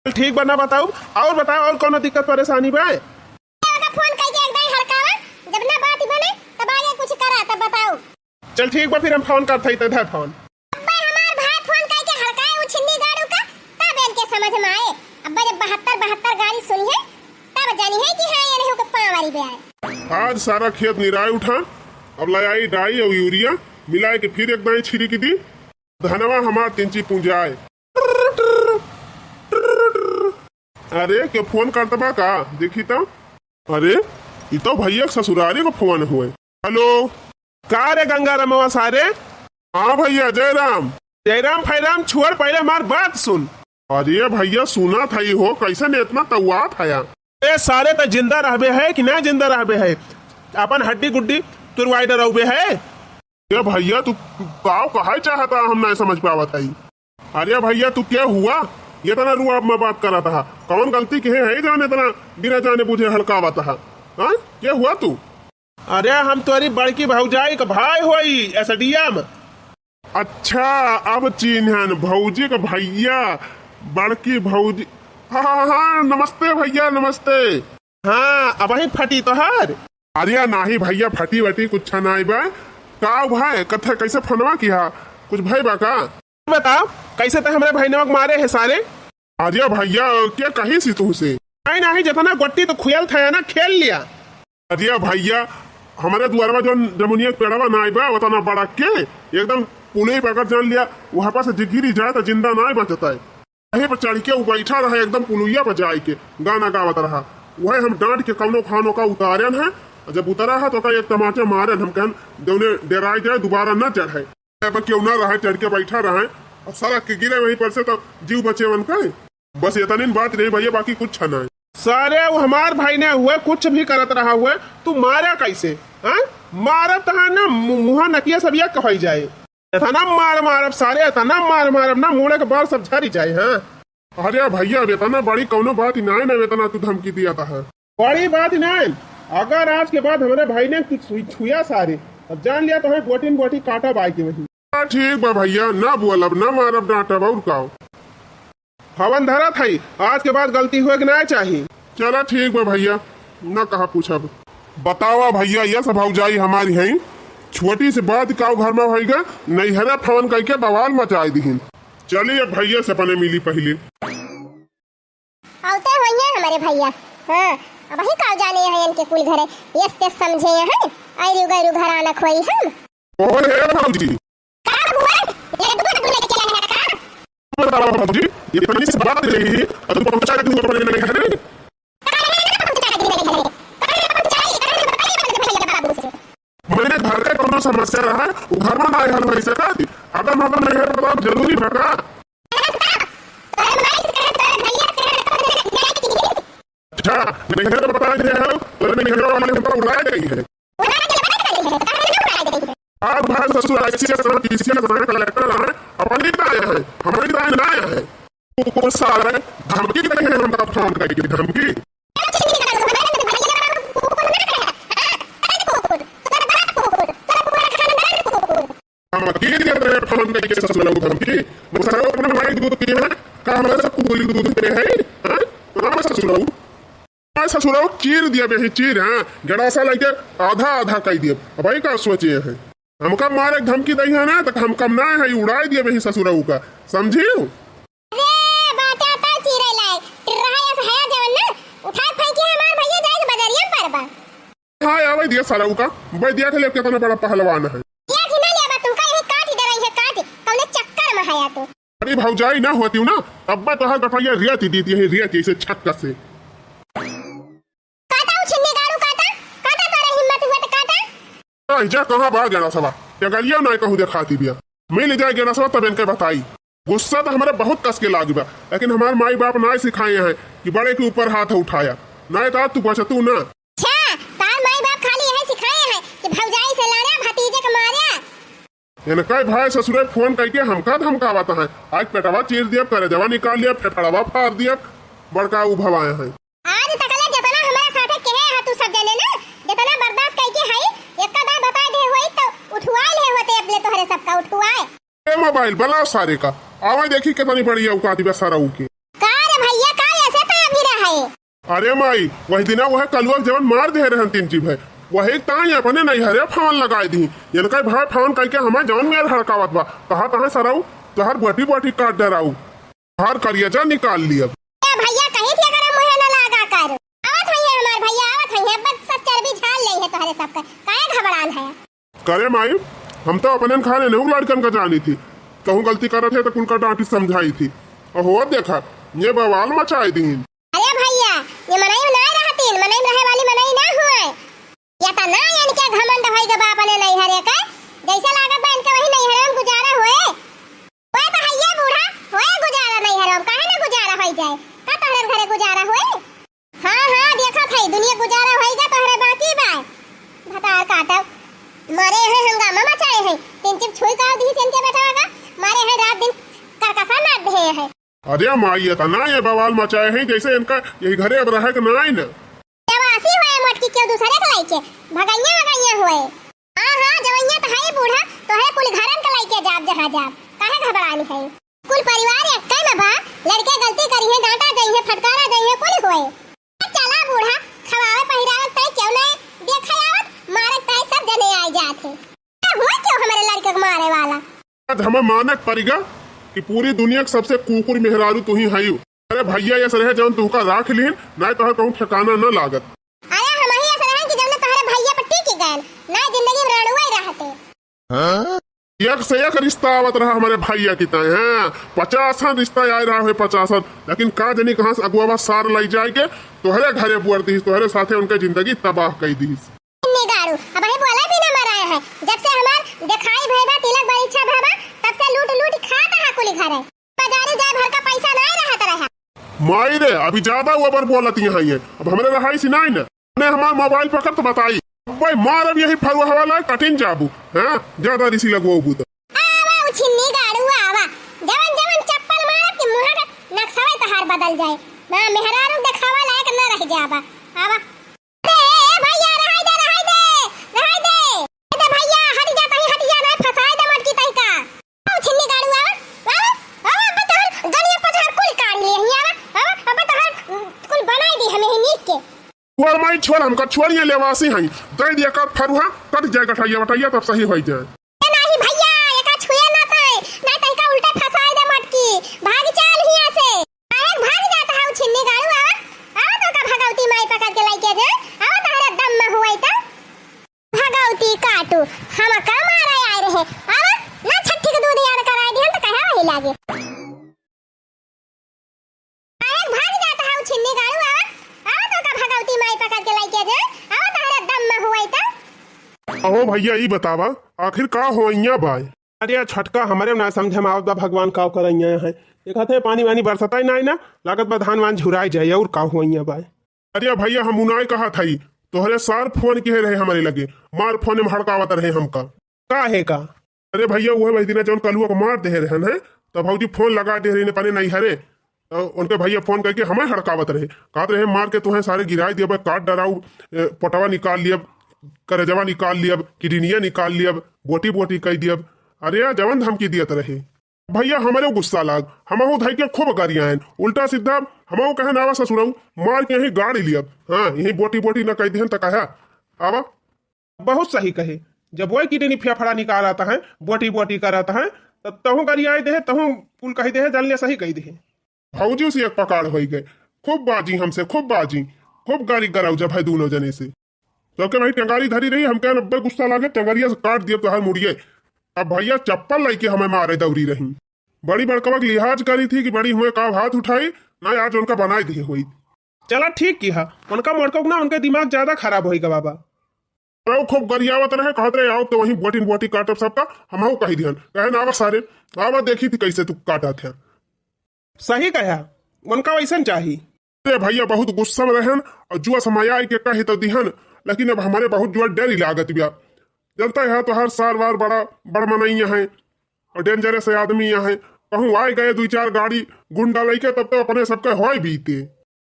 चल ठीक बा, ना बताऊ। और बताओ, और कोनो दिक्कत परेशानी बा? ओका फोन करके एक दाई हड़कावा, जब ना बात बने तब आगे कुछ करा तब बताऊ। चल ठीक बा, फिर हम फोन करत हई, ते धर फोन। अब्बे हमार भाई फोन करके हड़काए उ छिन्नी गाड़ू का, तब इनके समझ में आए। अब्बे जब बहत्तर बहत्तर गाड़ी सुनी है, तब जानी है कि हाँ, ये नहीं के पाँव वाली बे आए। आज सारा खेत निराय उठा, अब ले आई डाई और यूरिया मिलाए के फिर एक दाई छिड़की दी, धनवा हमार तिंची पूंजाए। अरे के फोन करत बा का, देखी तो। अरे, ई तो भैया के ससुरारी को फोन हुए। हेलो। का रे गंगा रमवा सारे? हाँ भैया, जय राम। जयराम फैराम छोड़, पहले हमार बात सुन। अरे भैया, सुना था ही हो, कैसे ने इतना तौआत है? ए सारे, त जिंदा रहबे है कि ना जिंदा रहबे है? अपन हड्डी गुड्डी तुरवाई डराउबे है? ए भैया, तू काव कहे चाहता, हम ना समझ पावत है। अरे भैया, तू क्या हुआ? ये तना रुआब में बात करत हा। कौन गलती के है जाने तना बिना जाने बुझे हड़कावत हा? हाँ? क्या हुआ तू? अरे हम तोरी बड़की भौजाई का भाई होई, एसडीएम। अच्छा, अब चिन्हन भौजी का भैया, बड़की भौजी। हाँ, हाँ, हाँ, नमस्ते भैया, नमस्ते। हाँ, अबही फटी तोहार। अरे नाही भैया, फटी वटी कुछ नाई बा। का भाई, कथे कैसे फोनवा किया? कुछ भय बा का? बताओ, कैसे ते हमरे भैनवा के मारे है सारे? अरे भैया, क्या कही सी तुमसे? नहीं, नहीं, जितना गोटी तो खुयल था ना, खेल लिया। अरे भैया, हमारे दुआरवा जो जमुनिया के पेड़वा नाई बा, उतना बड़ा के, एकदम पुलई पर अगर जान लिया, वहाँ पास जे गिरी जाए तो जिंदा नाई बचता है। वहीं पर चढ़ के वो बैठा रहा, एकदम पुलुइया पर जाए के गाना गावत रहा। वह हम डांट के कौनो खानो का उतारन है, जब उतरा है तो का एक तमाचा मारन, हम कहन देवने डेराए जाए, दोबारा न चढ़े। पर क्यों ना रहे, चढ़ के बैठा रहे, अब सड़क के गिरे वहीं पर से तो जीव बचे वन का। बस इतनी बात रही भैया, बाकी कुछ ना है। सारे वो हमार भाई ने हुए, कुछ भी करत रहा हुए, तू मारा कैसे? हाँ, मारत है ना, मु-, मुँहा नकिया सब ये कहई जाए। एतना मार मारब सारे, एतना मार मारब ना, मुड़े के बाल सब झरी जाए। हाँ। अरे भैया, अब एतना बड़ी कौनो बात ही नाय ना, एतना तू धमकी दिया था। बड़ी बात ही नाय, अगर आज के बाद हमरे भाई ने कुछ छुई-, छुआ सारे, तब जान लिया तोहे गोटी न गोटी काटब आइके वहीं। हाँ, ठीक बा भैया, ना बोलब, ना मारब, डांटब, और का। हवन धरत हई, आज के बाद गलती होए के ना चाही। चला ठीक बा भैया, ना कहा पूछब। बतावा भैया, ये सब भौजाई हमारी हैं, छोटी से बात का घर में भइगा, नैहरे फोन करके बवाल मचाई दिहिन। चली अब भैया से अपने मिली पहिले। आवते होइए हमारे भैया। हाँ, अबही का जाने हैं इनके कुल घरे, यस ते समझे हैं, ऐरू गैरू घराना खोई हम। ओए हे भौजी। का हुआ? ये दूध बुले के चला है का? बताओ भौजी, ये इतनी सी बात रही, अब तुम पहुंचा के तुम अपने नहीं है। मैंने घर का कौनो समस्या रहा, वो घर में ना हल हो सकत। अगर हम नहीं है तो जरूरी बता। अच्छा, नहीं है तो बता दे हो, तो नहीं है वाले हमको उड़ा गई है। आज भाई ससुर ICS रहे, PCS रहे, कलेक्टर रहे, अपनी राय है, हमारी राय ना है। कुकुर साले, धमकी दे रहे हैं हमका फोन करके, धमकी। धमकी दे रहे हैं फोन करके ससुर लोग, धमकी। वो सारे अपने माई दूध पिए हैं, का हमारे सब कुकुर दूध पिए हैं, हाँ? तो हमारे ससुर लोग। आ ससुरऊ चीर दिया बेही चीर, हाँ, गड़ासा लइके आधा आधा कइ दिया। अब भाई का सोचे हैं, हमका मारे के धमकी दई है ना, तो हम कम ना है, उड़ाई दिया बेही ससुरऊ का, समझियो? अरे बाटा ता चीरे लाए, टिर्रहा यस हया जवन ना, उठाए फेंकी हमार भैया जाए बजरिया पर बा। हाँ, आवे दिया ससुरऊ का, भाई दिया के लिए कितना बड़ा पहलवान है। दिया कि ना लिया बा तुमका, यही काट दे रही है, काट, कौने चक्कर में हया तू? अरे भौजाई ना होती हूँ ना, तब मैं तोहार गठैया रेत ही देती है, रेत ऐसे छक्का से। काटा उ छिन्नी गाड़ू काटा, काटा तोरे हिम्मत हुआ तो काटा। आई जा कहाँ बा गेना सवा, टगरिया ना कहूँ देखाती बिया। मिल जाए गेना सवा तब इनके बताई। गुस्सा तो हमारे बहुत कस के लाग बा, लेकिन हमार माई बाप ना सिखाए हैं कि बड़े के ऊपर हाथ उठाया, ना तो तू बचतू ना। अच्छा, तार माई बाप खाली यही सिखाए हैं कि भौजाई से लड़ा, भतीजे के मारे। इनका भाई ससुरे फोन करके हमका धमकावत हैं। आज पेटवा चीर दिया, करेजवा निकाल लिया, फेफड़वा फाड़ दिया, बड़का उ भवाए हैं। आज तकले जतना हमारे साथे कहे है तू सब जने ना, जतना बर्दाश्त करके है, एक का दाई बता दे होई तो उठवाए ले होते, अब ले तोहरे सबका उठवाए। ए मोबाइल बलाओ सारे का, आवे देखी कितनी बड़ी औकात बा सारा ऊ के। का रे भैया, का ऐसे तो अभी रहे? अरे माई, वही दिना वह कलुआ के जवन मार दे रहन तीन जीभ है, वही ताई अपने नैहरे फोन लगाए दी। इनका भाई फोन करके हमें जवन मेर हड़कावत बा, कहा तहाँ सराऊ, तहर बोटी बोटी काट डराऊ, हर करिया जा निकाल लियब। ए भैया, कहीं थी अगर मुँहे न लागा कर। आवत हइये हमार भैया, आवत हइये, बस सब चर्बी झाल ले है तोहरे सबके, काहे घबरान है? करे माई, हम तो अपने खाने नहीं लड़कन का जानी थी, कहूँ गलती करत है तो कुल का डांटी समझाई थी। अहो देखा, ये बवाल मचाए दीन। अरे भैया, ये मनई में ना रहतीन, मनई में रहे वाली मनई ना हुए। या त ना इनके घमंड होई के बाप ने नैहरे के, जैसे लागत बा इनके वही नैहरे में गुजारा होए। ओए त हइये बूढ़ा, होए गुजारा नैहरे में, काहे ना गुजारा होई जाए? का तोहरे घरे गुजारा होए? हाँ, हाँ, देखत हई, दुनिया गुजारा होई गा, तोहरे बाकी बा। भतार काटब। मारे हैं, हंगामा मचाए हैं। तीन चिप छुई का दी से इनके बेटा का। मारे हैं, रात दिन करकसा नाच दे हैं। अरे माई, ये तना ये बवाल मचाए हैं, जैसे इनका यही घरे अब रहे के ना आई ना। जवासी होए मोटकी क्यों दूसरे के लाइके? भगैया वगैया होए। हाँ, हाँ, जवैया त हई बूढ़ा, तोहरे कुल घरन के लाइके जाब जहाँ जाब। काहे घबरानी है? कुल परिवार एक्के में बा, लड़के गलती करिहे, डांटा जइहे, फटकारा जइहे, कुल होए। चला बूढ़ा, खवावे पहिरावे तय क्यों नहीं, देखे आवत, मारे तय सब जने आए जात है। ए, हुआ क्यों हमारे लड़के को मारे वाला? आज हमें मानक परिगा कि पूरी दुनिया के सबसे कुकुर मेहरारू तू ही हई। अरे भैया, ये सरह जौन तुहका राख लीन, नाय तोहर कहूँ ठिकाना न लागत। अरे हम ही ऐसे रहे कि जौन तोहरे भैया पर टिक गए, ना जिंदगी में रणुआ ही रहते। हाँ? एक से एक रिश्ता आवत रहा हमारे भैया की ताई, हाँ, पचासन रिश्ता आए रहा है, पचासन, लेकिन का जनी कहाँ से अगुआ सार लाई जाए के तोहरे घरे बुअर दीस, तोहरे साथे उनके जिंदगी तबाह कर दीस। निगारू, अब ही बोला भी ना मराए है, जब से हमार दिखाई भय बा, तिलक परीक्षा भय बा, तब से लूट लूट खाता है कुली घरे। बाजारे जाए भर का पैसा ना रहत रहा। माई रे, अभी ज्यादा ओवर बोलत यहाँ ये, अब हमरे रहाई सी नाई ना। ने हमार मोबाइल पकड़ तो बताई। भाई मार अब यही फरुआ वाला कठिन जाबू। हाँ, ज्यादा रिसी लगवाबू तो। आवा बदल जाए। ना मेहरारू देखावा लायक ना रह जाबा। आवा। ए, ए, भैया, रहाई दे, रहाई दे, रहाई दे। ए दे भैया, हट जा, तहीं हट जा, ना फंसाए दे मटकी तहीं का। आओ छिन्नी गाड़ू, आवा, आवा, आवा, अब तोहर गलिया पछाड़ कुल काढ़ लिए ही, आवा, आवा, अब तोहर, उम, कुल बनाई दी हमें ही नीक के। छोड़ माई, छोड़, हमका छोड़िए, लेवासी हई। दे दिया कर फरुहा, कट जाए गठैया वटैया, तब सही होई जाए। ए नाही भैया, एका छुए ना तय, ना तय का उल्टा फंसाए दे मटकी। भाग चल हियां से। काहे भाग जात हऊ छिन्नी गाड़ू, आवा, आवा तो का भगवती माई पकड़ के लइके जाए, आवा तहरा दम में हुए त। भगवती काटू, हमका मारे आए रहे, आवा, ना छठी के दूध यार कराए दिहन त कहे वही लागे। काहे भाग जात हऊ छिन्नी गाड़ू, आवा, आवा तो का भगवती माई पकड़ के लइके जाए, आवा तहरा दम में हुए त। अहो भैया, ई बतावा, आखिर का होइया बाय? अरे छोटका, हमरे ना समझे में आवत बा, भगवान का करइया है। देखत है पानी वानी बरसता ही नाही ना, लागत बा धान वान झुराई जाए, और का होइया बाय? अरे भैया, हम उनाई कहत हई, तोहरे सार फोन किहे रहे हमरे लगे, मार फोन में हड़कावत रहे हमका। का है का? अरे भैया, उहे वही दिना जौन कलुआ को मार देहे रहन है, तो भौजी फोन लगा दे रही ने अपने नैहरे, तो उनके भैया फोन करके हमें हड़कावत रहे, कहत रहे, "मार के तुहें सारे गिराई दियब, काट डराऊ, ए, पोटवा निकाल लियब, करजवा निकाल लियब, किडनिया निकाल लियब, बोटी बोटी कह दियब।" अरे यार, जवन धमकी दियत रहे। भैया, हमरे गुस्सा लाग, हमहू धई के खूब गरियाएन, उल्टा सीधा हमहू कहन, "आवा ससुरऊ, मार के यहीं गाड़ी लियब, हाँ, यहीं बोटी बोटी न कह दिहन त कहा, आवा।" बहुत सही कहे, जब वही किडनी फेफड़ा निकालत हैं, बोटी बोटी करत हैं, तब तहूँ गरियाई देहे, तहूँ कुल कही देहे, जान ले सही कही देहे। भौजी से एक पकाड़ होई गए, खूब बाजी हमसे, खूब बाजी, खूब गारी गरौजब है दूनों जने से। तो के भाई टंगारी धरी रही, हमके नब्बे गुस्सा लागे, टंगरिया से काट दिया तोहार मुड़िए। अब भैया चप्पल लइके हमें मारे दौरी रही। बड़ी बड़कवा के लिहाज करी थी कि बड़ी हुए का हाथ उठाई, ना आज उनका बनाए दिए होई। चला ठीक किहा, उनका मोटका ना, उनके दिमाग ज्यादा खराब होई गवा बा। अरे वो खूब गरियावत रहे, कहत रहे, "आओ तो वहीं बोटिन बोटी काटब सबका।" हमहू कही दिहन, कहे, "ना आवा सारे, आवा देखी थी कैसे तू काटत है।" सही कहा, उनका वैसन चाही। अरे भैया बहुत गुस्सा में रहन और जुआ समय आए के कही तो दिहन, लेकिन अब हमरे बहुत जुआ डर ही लागत बिया। जनता है तो हर साल वार बड़ा बड़ मनैया है और डेंजरस आदमी यहाँ है। कहूँ आए गए दुई चार गाड़ी गुंडा लइके, तब तो अपने सबके होए बीते।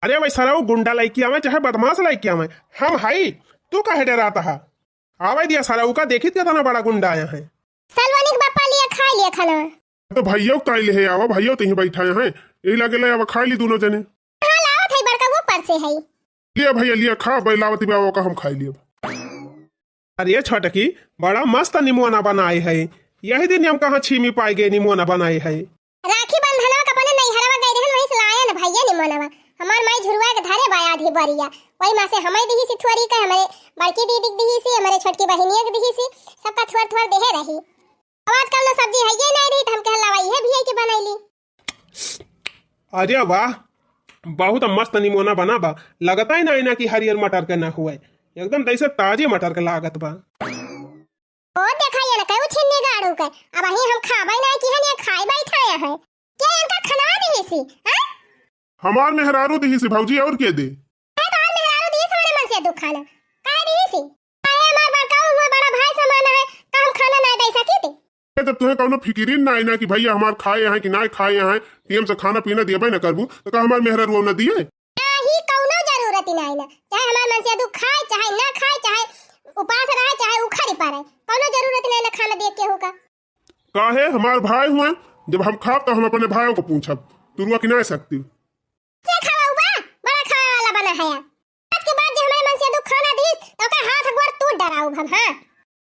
अरे भाई सरऊ, गुंडा लइके आवे चाहे बदमाश लइके आवे, हम हई, तू काहे डरात हा? आवे दिया सरऊ का, देखित केतना बड़ा गुंडा आया है। सलवानी के बापा लिया खाए लिया खाना। तो भैया ताई ले है, आवा भैया तो यहीं बैठा है, यही लगे ले आवा, खाए ली दोनों जने। हाँ लावत है बड़का, वो पर से है। लिया भैया लिया, खा भाई, लावत बा का हम खाए लिया। अरे छोटकी, बड़ा मस्त निमोना बनाए है। यही दिन हम कहाँ छीमी पाए गए निमोना बनाए है। राखी बंधनवा के अपने नैहरवा गए रहन, वहीं से लायन भैया निमोनवा। हमार माई झुरवा के धरे बा आधी बरिया, वही माँ से हमें दिही सी थोड़ी के, हमारे बड़की दीदी के दिही सी, हमारे छोटकी बहिनिया के दिही सी, सबका थोड़ थोड़ देहे रही। अब आज कल ना सब्जी है ये नहीं रही, तो हम कह लावा ये भी है कि बनैली। अरे वाह, बहुत मस्त निमोना बना बा। लगता ही ना, ना कि हरियर मटर के ना हुए, एकदम जैसे ताजे मटर के लागत बा। ओ देखा ये ना कहू छिन्नी गाड़ू के, अब अही हम खाबै ना कि हन ये खाए बैठा है। क्या इनका खनवा दिही सी, हैं? हमार मेहरारू दिही सी भौजी, और के दे? है तो हमार मेहरारू दिही सी, हमारे मन से दुख खाना। काहे दिही सी? काहे हमार बड़का हुआ बड़ा भाई समान है, तो हम खाना ना दे सकी थी? ए, जब तुम्हें कौनो फिकिरिन ना आई ना कि भैया हमार खाए हैं कि ना खाए हैं, टीएम से खाना पीना दियबे ना करबू, तो का हमार मेहरारू ना दिए? नाही, कौनो जरूरत ही नाही ना। चाहे हमार मनसेधू खाए, चाहे ना खाए, चाहे उपास रहे, चाहे उखड़ी पड़े, कौनो जरूरत ही नाही ना खाना देख केहू का। काहे, हमार भाई हुए, जब हम खाब तो हम अपने भाइयों को पूछब, तुरुआ की ना सकती। के खावा हुआ? बड़ा खावे वाला बना है यार। आज के बाद जे हमारे मनसेधू खाना दीस, तो ओकर हाथ गोड़ तोड़ डराऊ हम, हाँ।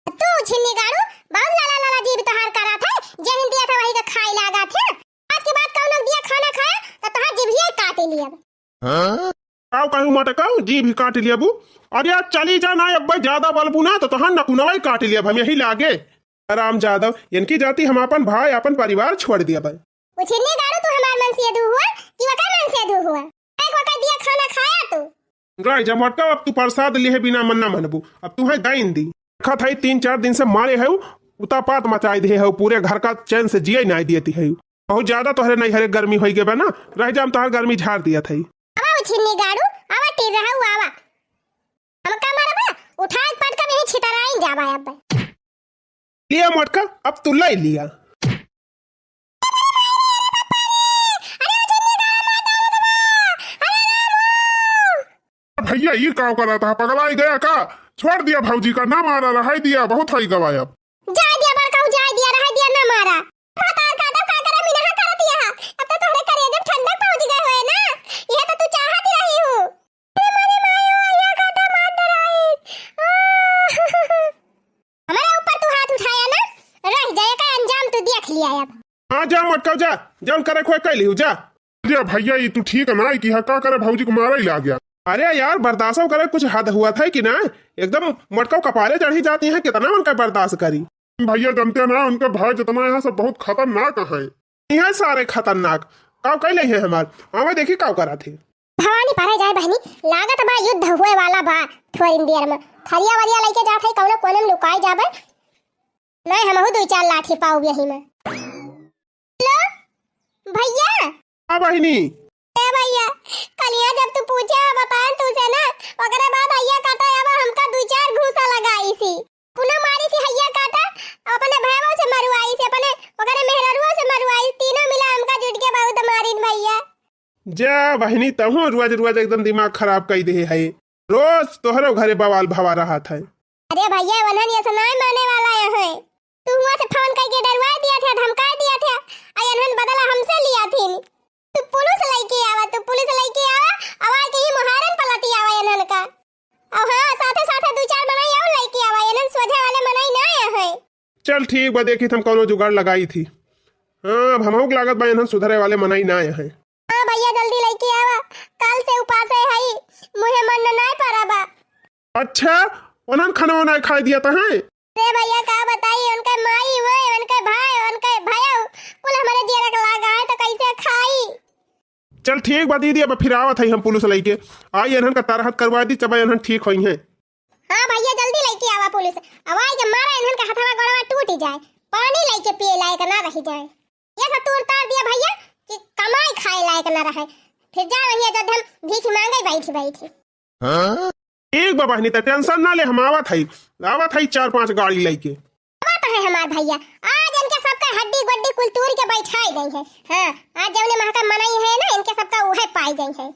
तू छिन्नी गाड़ू, बहुत लाला लाला जीभ तोहार करत है, जे हिन दिया था वही का खाए लागत है। आज के बाद कौनो दिया खाना खाया, तो तोहार जीभिया काट लियब। हाँ? काऊ कहू मटकाऊ, जीभ काट लियबू। अरे यार, चली जा ना, अब ज्यादा बलबू ना, तो तोहार नकुनवा ही काट लियब हम यही लागे। राम जादव, इनकी जाति हम अपन भाई, अपन परिवार छोड़ दिया भाई। उछिन्नी गाड़ू, तू हमार मनसेधू हुआ कि वका मनसेधू हुआ? एक वका दिया खाना खाया तू? गाय जब मटका, अब तू प्रसाद लिहे बिना मन ना मनबू, अब तू है दाइन दी। देखत है तीन चार दिन से मारे है, उतापात मचाई दिए है, पूरे घर का चैन से जिए नहीं दिए है। बहुत ज्यादा तोहरे नहीं हरे गर्मी होई गए बा ना, रह जा हम तोहर गर्मी झाड़ दिया था। आवा उछिन्नी गाड़ू, आवा टीर रहा आवा। हमका मारबा, उठा के पटका में ही छितराई जाबा अब। लिया मटका, अब तू ले लिया। भइया, ई का करत ह, पगलाइ गया का? छोड़ दिया भौजी का, ना मारा, रहइ दिया, बहुत होइ गवा अब। जाइ दिया बड़काऊ, जाइ दिया, रहइ दिया, ना मारा। भतार काटा का करे, मिनहा करत यहा। अब तो तोहरे करेजा ठंडक पहुँच गए होए ना, यह तो तू चाहत ही रही हूँ। अरे मोरे माई, ओ, अहिया काटा मार डराई। आ, हमरे ऊपर तू हाथ उठाया ना, रह जाए का अंजाम तू देख लिया अब। हाँ, जा मटकाऊ, जा, जौन करे खोए कइ लिहू, जा। अरे भइया, ई तू ठीक नाइ किहा, का करे भौजी को मारइ लाग गया। अरे यार, बर्दाश्त करे कुछ हद हुआ था कि ना? एकदम मटकाऊ कपारे चढ़ी जाती हैं, कितना उनका बर्दाश्त करी। भइया, जनते ना, उनके भाई जितना यहाँ सब बहुत खतरनाक हैं। इहाँ सारे खतरनाक। काव कइ लइहे हमार? आवे देखी काव करत हे। भवानी परे जाए बहिनी, लागत बा युद्ध होए वाला बा। थोरिन देर में थरिया वरिया लइके जात है, कौनो कोने में लुकाए जाबे। नहीं, हमहू दुइ चार लाठी पाउब यही में। हेलो भइया। हाँ बहिनी। ए भइया, कलिया जब तू पूछे बताएन तू से ना, ओकरे बाद अहिया काटा अब हमका दुइ चार घूसा लगाइसी। पुनः मारिसी अहिया काटा, अपने भैवो से मरुआइसी, अपने ओकरे मेहररुओ से मरुआइसी, तीनों मिला हमका जुट के बहुत मारिन भइया। जा बहिनी, तहूँ रोज रोज एकदम दिमाग खराब कइ देहे है। रोज तोहरो घरे बवाल भवा रहत है। अरे भइया, वनहन ये सब नाय माने वाला है। तू हुआ से फोन कइके डरवाइ दिया थे, धमकाइ दिया थे, आ इन्हन बदला हमसे लिया थीन। तू पुलिस लइके आवा, तू पुलिस लइके आवा, आवा के ही मुहारन पलटी आवा इन्हन का। और हाँ, साथे साथे दुइ चार मनई और लइके आवा, इन्हन सोझे वाले मनई ना आए हैं। चल ठीक बा, देखी हम कौनो जुगाड़ लगाई थी। हाँ, अब हमहू के लागत बा इन्हन सुधरे वाले मनई ना आए हैं। हाँ भइया, जल्दी लइके आवा, कल से उपासे हई, मुँहे मन नाय परा बा। अच्छा, उन्हन खाना वाना खाइ दिया त है? अरे भइया, का बताई, उनके माई हुए, उनके भाई, उनके भयऊ, कुल हमरे जियरा के लागा है, तो कैसे खाई? चल ठीक बा दीदी, अब फिर आवत है हम पुलिस लइके। आई इन्हन का तरहत करवा दी, तब इन्हन ठीक होइहैं। हाँ भइया, जल्दी लइके आवा पुलिस। अब आई के मारा इन्हन का हथवा गोड़वा टूट जाए, पानी लइके पिए लायक ना रह जाए। ये सब तूर तार दिया भइया कि कमाई खाए लायक ना रहे, फिर जा वहीं अयोध्या में भीख मांगे बैठी बैठी। हाँ? ठीक बा बहिनी, त टेंशन ना ले, हम आवत हई, आवत हई चार पांच गाड़ी लइके। आवत है हमार भइया, आज इनके सबका हड्डी गुड्डी कुल तूर के बैठाई गई है। हाँ, आज जौने महका मनई है ना, इनके सबका उहे पाई गई है।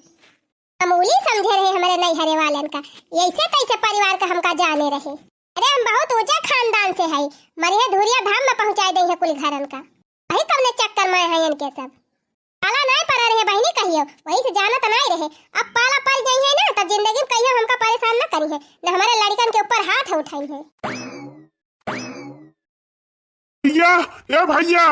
मामूली समझे रहे हमरे नैहरे वालन का, ऐसे कैसे परिवार का हमका जाने रहे। अरे हम बहुत ऊंचे खानदान से हई, मरिहे धुरिया धाम में पहुंचाई दई है कुल घरन का। वही कौने चक्कर में है इनके सब। पाला नाय पड़ा रहे बहिनी कहियो, वही से जानत नाय रहे। अब पाला पड़ जाई है ना, तब जिंदगी में कहियो हमका परेशान न करी है, न हमारे लड़कन के ऊपर हाथ उठाई है। भइया, ए भइया।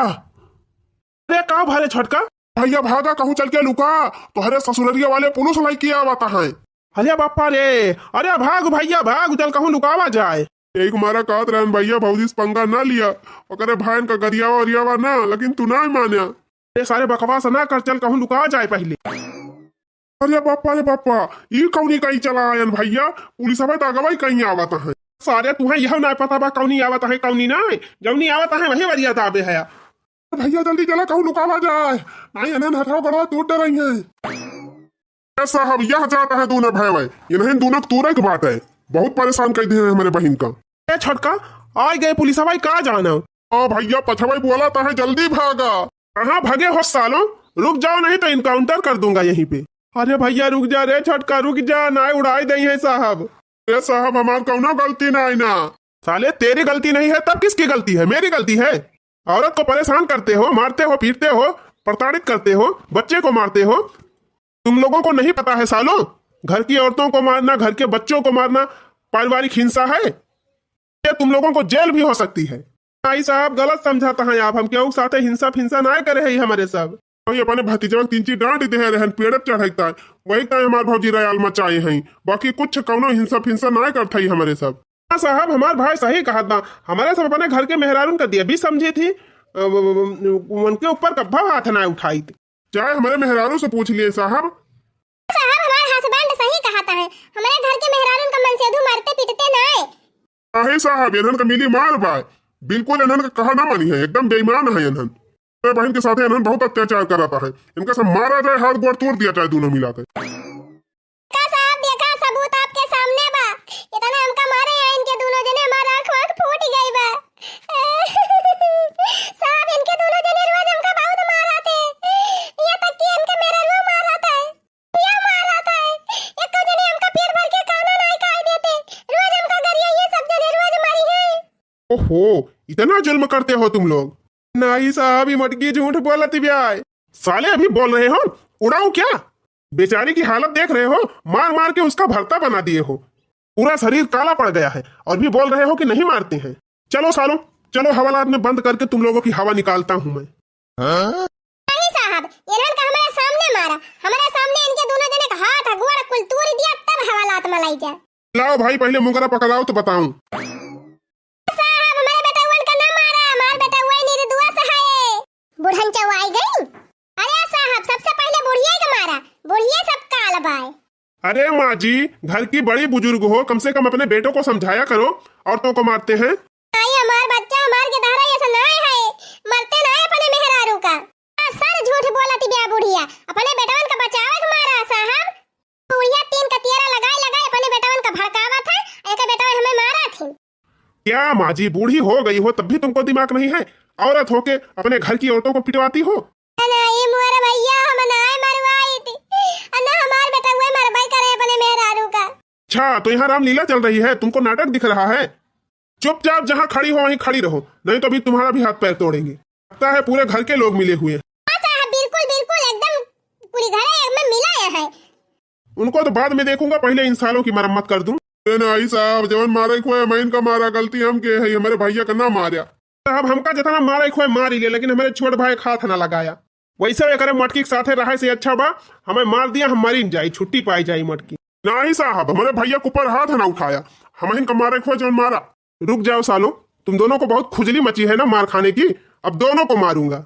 अरे का भरे छोटका? भइया भागा, कहूँ चल के लुका, तोहरे ससुररिया वाले पुलिस लइके आवत हैं। अरे बापा रे, अरे भाग भइया भाग, चल कहूँ लुकावा जाए। यही मारा कहत रहन भइया, भौजी से पंगा ना लिया, ओकरे भाईन का गरियावा ओरियावा ना, लेकिन तू ना मान्या। ए सारे बकवास ना कर, चल कहूँ लुका जाए पहिले। अरे बापा रे बापा, ई कौनी कहीं चला आयन भइया, पुलिस अबे तो अगवा ही कहीं आवत है। सारे तुहें यह ना पता बा कौनी आवत है कौनी ना, जौनी आवत है वही वरिया दाबे है। भइया जल्दी चला कहूँ लुकावा जाए, नहीं इन्हन हथवा गोड़वा तूर डरई है। ए साहब, यह जात है दूनो भैवे, इन्हन दूनो के तूरे के बाटे, बहुत परेशान कइ दिहे हैं हमरे बहिन का। ए छोटका, आइ गए पुलिसवा, का जाना? ओ भइया, पछवई बोला त है, जल्दी भागा। कहाँ भगे हो सालों, रुक जाओ नहीं तो encounter कर दूंगा यहीं पे। अरे भइया रुक जा रे छोटका, रुक जा, ना उड़ाई दई है साहब। ए साहब, हमार कौनो गलती नाई ना। साले तेरी गलती नहीं है तब किसकी गलती है? मेरी गलती है। औरत को परेशान करते हो, मारते हो, पीटते हो, प्रताड़ित करते हो, बच्चे को मारते हो। तुम लोगों को नहीं पता है सालों, घर की औरतों को मारना, घर के बच्चों को मारना पारिवारिक हिंसा है। ये तुम लोगों को जेल भी हो सकती है। भाई साहब, गलत समझाता है आप, हम केहू के साथे हिंसा फिंसा ना करे है हमरे सब। वही अपने भतीजवा के तीन चार डांट दे रहन, पेड़ पे चढ़ाई ताय, वही ताय हमार भौजी रयाल मचाए हैं, बाकी कुछ कौनो हिंसा फिंसा ना करत है हमरे सब। हाँ साहब, हमार भाई सही कहत बा, हमरे सब अपने घर के मेहरारून का देवी समझी थी, अ, व-, व-, व-, उनके ऊपर कब्बा हाथ ना उठाई। चाहे हमरे मेहरारू से पूछ लिए साहब। साहब, हमार husband सही कहत है, हमरे घर के मेहरारून का मनसेधू मारते पीटते नाय। काहे साहब, इन्हन का मिली मार बा, बिल्कुल इन्हन का कहा ना मानी है, एकदम बेईमान है इन्हन। मेरे बहन के साथे इन्हन बहुत अत्याचार करत है, इनका सब मारा जाए, हाथ गोड़ तोड़ दिया जाए दोनों मिला के। का साहब, देखा सबूत आपके सामने बा, इतना हमका मारे हैं इनके दोनों जने, हमार आँख वाँख फूट गई बा। साहब, इनके दोनों जने रोज हमका बहुत मारत है, यहाँ तक कि इनके मेहररुओ मारत है। या मारत है, एको जने हमका पेट ओ, इतना जुल्म करते हो तुम लोग। नाई साहब, ये मटकी झूठ बोलत बिया है। साले अभी बोल रहे हो, उड़ाऊं क्या? बेचारी की हालत देख रहे हो, मार मार के उसका भरता बना दिए हो। पूरा शरीर काला पड़ गया है और भी बोल रहे हो कि नहीं मारते हैं। चलो सालो, चलो हवालात में बंद करके तुम लोगों की हवा निकालता हूँ मैं। नहीं साहब, इन्हन का हमारे सामने मारा, हमारे सामने इनके दोनों जने का हाथ गोड़ कुल तूर दिया, तब हवालात में लाई जाए। लाओ भाई, पहले मुंगरा पकड़ाओ तो बताऊं। साहब, हमारे बेटउवन का ना मारा, हमार बेटउवा निर्दोष है। बुढ़न चौआई गई। अरे साहब, सबसे पहले बुढ़िया के मारा, बुढ़िया सब काल बाय। अरे माँ जी, घर की बड़ी बुजुर्ग हो, कम से कम अपने बेटों को समझाया करो, औरतों को मारते हैं। आई हमार बच्चा, हमार के धारा ऐसा ना है, मरते ना है अपने मेहरारू का। आ, सर झूठ बोलत बिया बुढ़िया, अपने बेटवन का बचावे के मारा साहब। बुढ़िया तीन का तियरा लगाए लगाए अपने बेटवन का भड़कावत है, एक बेटवन हमें मारा थी। क्या माँ जी, बूढ़ी हो गई हो तब भी तुमको दिमाग नहीं है? औरत होके अपने घर की औरतों को पिटवाती हो। ना, ये मोर भैया, हम ना मरवाई थी। ना हमार बेटउवा मरवाई करे अपने मेहरारू का। अच्छा, तो यहाँ रामलीला चल रही है, तुमको नाटक दिख रहा है? चुपचाप जहाँ खड़ी हो वहीं खड़ी रहो, नहीं तो अभी तुम्हारा भी हाथ पैर तोड़ेंगे। लगता है पूरे घर के लोग मिले हुए हैं। हाँ साहब, बिल्कुल, बिल्कुल, एकदम पूरी घर है, एकदम मिला है। उनको तो बाद में देखूंगा, पहले इन सालों की मरम्मत कर दूं। ए नाई साहब, जवन मारे खोए, मैं इनका मारा, गलती हम के है, हमारे भैया का ना मारा। साहब, हमका जितना मारे खोए मार ही ले, लेकिन हमारे छोट भाई का हाथ ना लगाया। वैसे एकरे मटकी के साथे रहे से अच्छा बा, हमें मार दिया, हम मरी न जाई, छुट्टी पाई जाई मटकी। नाई साहब, हमारे भैया के ऊपर हाथ ना उठाया, हम इनका मारे खोए जवन मारा। रुक जाओ सालो, तुम दोनों को बहुत खुजली मची है ना मार खाने की, अब दोनों को मारूंगा।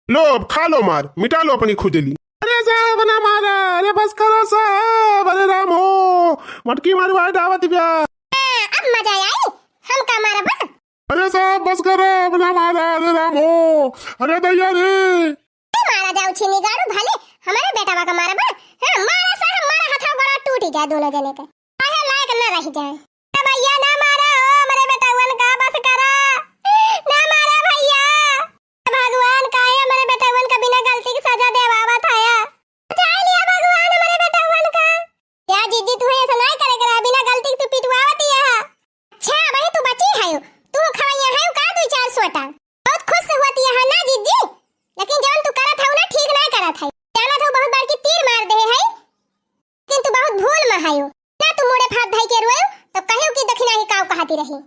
लो, अब खा लो मार, मिटा लो अपनी खुजली। अरे साहब, ना मारा, अरे बस करो साहब, अरे राम हो, मटकी मारवा डावत बिया। अब मजा आई, हम का मारब? अरे साहब, बस करो, अब ना मारा, अरे राम हो, अरे दैया रे। ए, मारा जाऊ छिनी गाड़ू, भले हमारे बेटवा का मारब। हाँ, मारा साहब, मारा, हथवा गोड़ा टूटी जाए दोनों जने के, काहे लायक न रह जाए। ए भैया, ना मारा हो, हमारे बेटवन का बस करा, ना मारा भैया। भगवान, काहे हमारे बेटवन का बिना गलती के सजा देवावत हया? बचाई लिया भगवान हमारे बेटवन का। या जिज्जी, तू ऐसा नहीं करे करा, बिना गलती के तू पिटवावत ही है। अच्छा, वही तू बची है, तू खवैया है का दुई चार सोटा? बहुत खुश होती है ना जिज्जी, लेकिन जवन तू करत है ना, ठीक नहीं करत है। जानत हो, बहुत बड़की तीर मार दे है, लेकिन तू बहुत भूल में है। ना तू मुड़े फात धई के रोयो, तो कहियो कि दखिना ही काव कहती रही।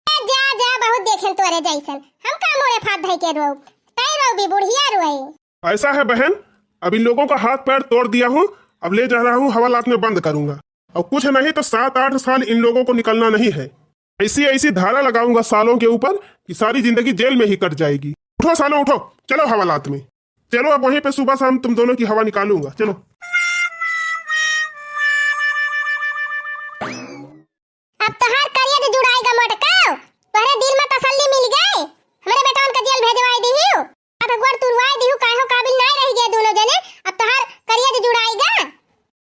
ए, जा, जा, बहुत देखेन तोरे जैसन। हम का मोरे फात धई के रोऊ? तै रोऊ भी बुढ़िया रोए। ऐसा है बहन, अब इन लोगों का हाथ पैर तोड़ दिया हूँ, अब ले जा रहा हूँ हवालात में बंद करूंगा। और कुछ नहीं तो सात आठ साल इन लोगों को निकलना नहीं है। ऐसी ऐसी धारा लगाऊंगा सालों के ऊपर कि सारी जिंदगी जेल में ही कट जाएगी। उठो सालों, उठो, चलो हवालात में। चलो, अब वहीं पे सुबह शाम तुम दोनों की हवा निकालूंगा। चलो। अब तोहार करिया जो जुड़ाई गा मोटका, तोहरे दिल में तसल्ली मिल गए। हमरे बेटवन का जेल भेजवाई दिहियो। अब एक बार तुरवाई दिहु, काहे हो काबिल नाय रह गए दोनों जने। अब तोहार करिया जो जुड़ाई गा।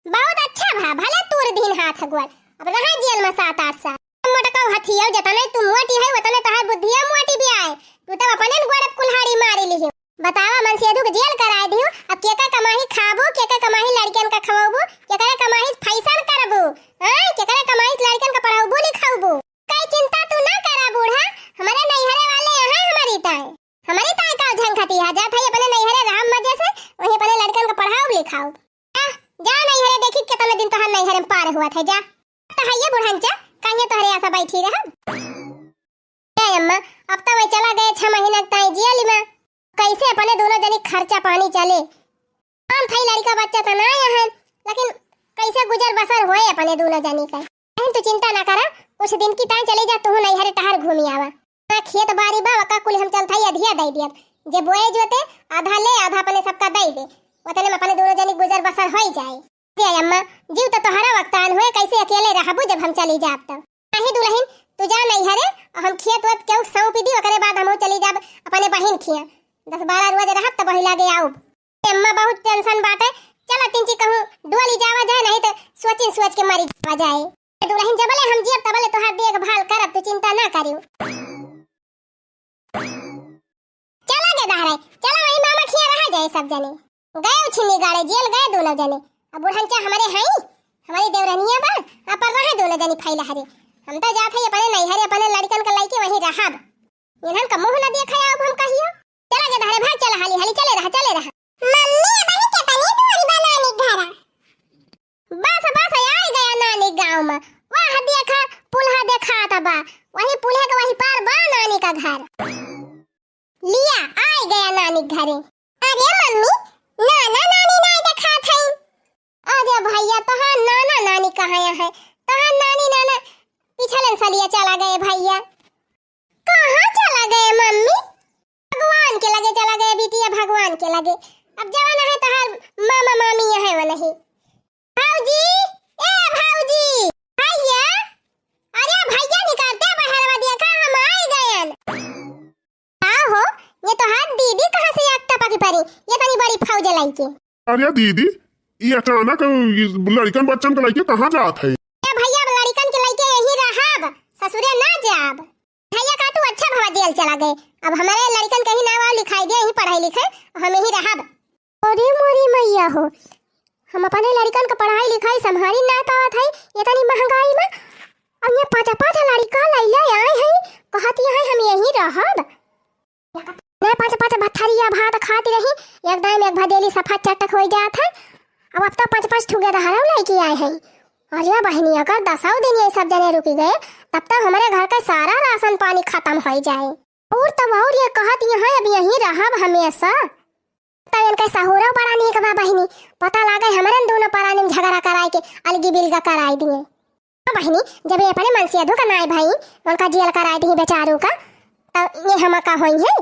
बहुत अच्छा भा, भले तूर दिन हाथ अगुआल। अब रहा जेल में सात आठ साल। मोटका हथिया, जतने तू मोटी है, उतने तोहार बुद्धिया मोटी भी आए। तू तब अपने न गोड़ पे कुल्हाड़ी मारी लिही। बतावा, मनसेधु के जेल कराए दिहु, अब केकर कमाही खाबू, केकर कमाही लड़कियन का खवाबू, केकर कमाही फैशन करबू, हैं? केकर कमाही लड़कियन का पढ़ाबू लिखाबू? कई चिंता तू ना करा बूढ़ा, हमारे नैहरे वाले यहाँ हमारी ताए, हमारी ताए का झंखती है, जात है अपने नैहरे राम मजे से, वहीं अपने लड़कन का पढ़ाओ लिखाओ। जा, जा नैहरे, देखी कितने दिन तोहार नैहरे में पार हुआ था, जा। तो है ये बुढ़ंचा, कहिए तोहरे आसा बैठी रहब। ए अम्मा, अब तो वही चला गए छह महीना ताई जेल में, कैसे अपने दोनों जनी खर्चा पानी चले? हम थई लड़का बच्चा तो ना है, लेकिन कैसे गुजर बसर होए अपने दोनों जनी का? बहन, तू चिंता ना करा, कुछ दिन की ताई चली जा, तू नैहरे टहर घूमी आवा। ना खेत बारी बा, वका कुल हम चल थई अधिया दे दियब। जे बोए जोते, आधा ले, आधा अपने सबका दे दे, उतने में अपने दोनों जनी गुजर बसर होई जाए। ए अम्मा, जीव तो तोहरा वक्तान होए, कैसे अकेले रहबू जब हम चली जाब तो? नहीं दुल्हन, तू जा नैहरे, और हम खेत वेत केहू सौंपी दी, ओकरे बाद हमहू चली जाब अपने बहिन खिया। दस बारह रोज रहब तब वही लागे आउब। ए अम्मा, बहुत tension बाटे, चला तिनची कहूँ डोली जावा जाए, नहीं तो सोचिन सोच के मरी जावा जाए। ए दुल्हन, जबले हम जियब तबले तोहार देखभाल करब, तू चिंता ना करियो। चला गे दहराई, चला वही मामा खिया रहा जाए सब जने। गए उछिनी गाड़े, जेल गए दोनों जने। अब बुढ़नचा हमारे हई, हमारी देवरनिया बा, आ पर रहा दोनों जनी फैला हरे। हम तो जात हई अपने नैहरे, अपने लड़कन का लइके वहीं रहब। इन्हन का मुँह न देखा अब हम कहियो। चला गे धारे भाग, चला हाली हाली, चले रहा, चले रहा। मम्मी, अबही केतनी दूर बा नानी के घर? बस, बस, आइ गया नानी गाँव में। वह देखा, पुलहा देखात बा। वही पुलहे के वही पार बा नानी का घर। लिया, आइ गया नानी के घरे। अरे मम्मी, नाना नानी नाई देखात हईं। अरे भइया, तोहार नाना नानी कहाँ है? तोहार नानी नाना पिछलन सलिया चला गए भइया। कहाँ चला गए मम्मी? भगवान के लगे चला गए बिटिया, भगवान के लगे। अब जवन है तोहार मामा मामी है वो नहीं। भौजी, ए भौजी, भइया, अरे भइया निकलते बहरवा देखा हम आइ गयन। का हो, ये तोहार दीदी कहाँ से एक टपकी परी, ये तनी बड़ी फौज लइके? अरे दीदी, ई अचानक ई लड़िकन बच्चन के लइके कहाँ जात है? ए भइया, अब लड़िकन के लइके यहीं रहब, ससुरे ना जाब। भइया का तू अच्छा भवा जेल चला गए, अब हमरे लड़िकन कहीं नाव वाव लिखाइ दे, यहीं पढ़ाई लिखे, हम यहीं रहब। अरे मोरी मइया हो, हम अपने लड़िकन के पढ़ाई लिखाई संभारी ना पावत है, ये तनी महंगाई में। अब ये पाँच पाँच लड़िका लइले आए हैं, कहत हैं हम यहीं रहब। मैं पाँच पाँच भथरिया भात खात रही, एक दाई में एक भदेली सफा चटक होइ जात है। अब, अब तो पाँच पाँच ठुके दहरव लइके आए हैं। अरे बहिनी, अगर दसौ दिन ये सब जने रुकि गए, तब तो हमरे घर का सारा राशन पानी खतम होइ जाए। और तब और ये कहत हैं अब यहीं रहब हमेशा। तब इनके सहुरो बड़ा नीक बा बहिनी, पता लागे हमरन दोनों परानी में झगड़ा कराए के अलगी बिलगा कराए दिए। हाँ बहिनी, जब ये अपने मनसेधू का नाई भाई, उनका जेल कराए दिही बेचारू का, तब ये हम का होई है?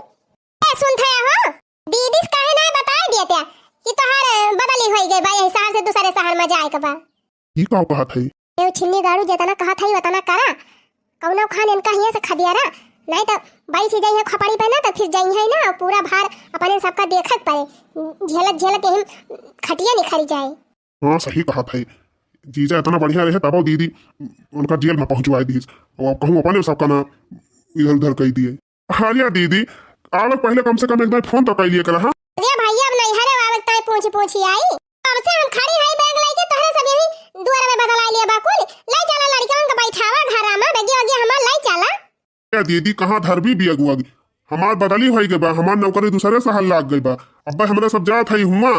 ए, सुनत है हो? दीदी से काहे नाई बताए दिए त्या कि तोहार बदली होई गई बा, यही शहर से दूसरे शहर में जाए के बा? ई का कहत है? ए, छिन्नी गाड़ू, जितना कहत है उतना करा, कौनो खान इनका हियाँ से खदियारा, नाई तो बैठ जाइए खोपड़ी पे ना, तो फिर जाइए ना, पूरा भार अपने सबका देखे के पड़े, झेलत झेलत यही खटिया निखरी जाए। हाँ, सही कहत है। जीजा इतना बढ़िया रहे, तबो दीदी उनका जेल में पहुँचवाए दीस। और अब कहूँ अपने सबका ना इधर उधर कई दिए। अरे दीदी, आवे पहले कम से कम एक बार फोन तो कई लिए करा, हाँ? अरे भइया, अब नैहरे आवे के ताई पूछी पूछी आई। कब से हम खड़ी हई बैग लइके, तोहरे सब यही दुआर में बदलाई लिया बाकुल। ले चला लड़िकन के बैठावा घरा में, बैगिया वगिया हमार ले चला। ए दीदी, कहाँ धरबी बियगुआ? हमार बदली होई गई बा, हमार नौकरी दूसरे शहर लाग गई बा। अब हमरा सब जात हई हुआं।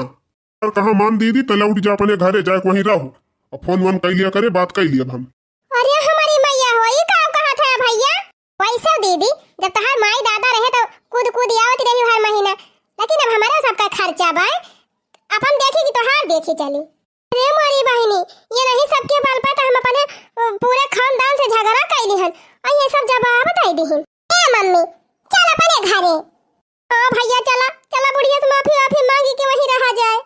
और कहाँ मान दीदी, त लौट जा अपने घरे, जाए वहीं रहो। अब फोन वोन कई लिया करे, बात कई लिया अब हम। अरे हमारी मैया हो, ई का कहत है भइया? वैसे दीदी, जब तहार माई दादा रहे तो कूद कूद आवत रही हर महीना, लेकिन अब हमारे सबका खर्चा बा, अपन देखी कि तोहार देखी चली। अरे मोरी बहिनी, ये नहीं सबके बल पे तो हम अपने, अ, पूरे खानदान से झगड़ा कैली हन, और ये सब जवाब दे दिहिन। ए मम्मी, चल अपने घरे। हाँ भइया, चला, चला बुढ़िया से माफी वाफी मांगी के वहीं रहा जाए।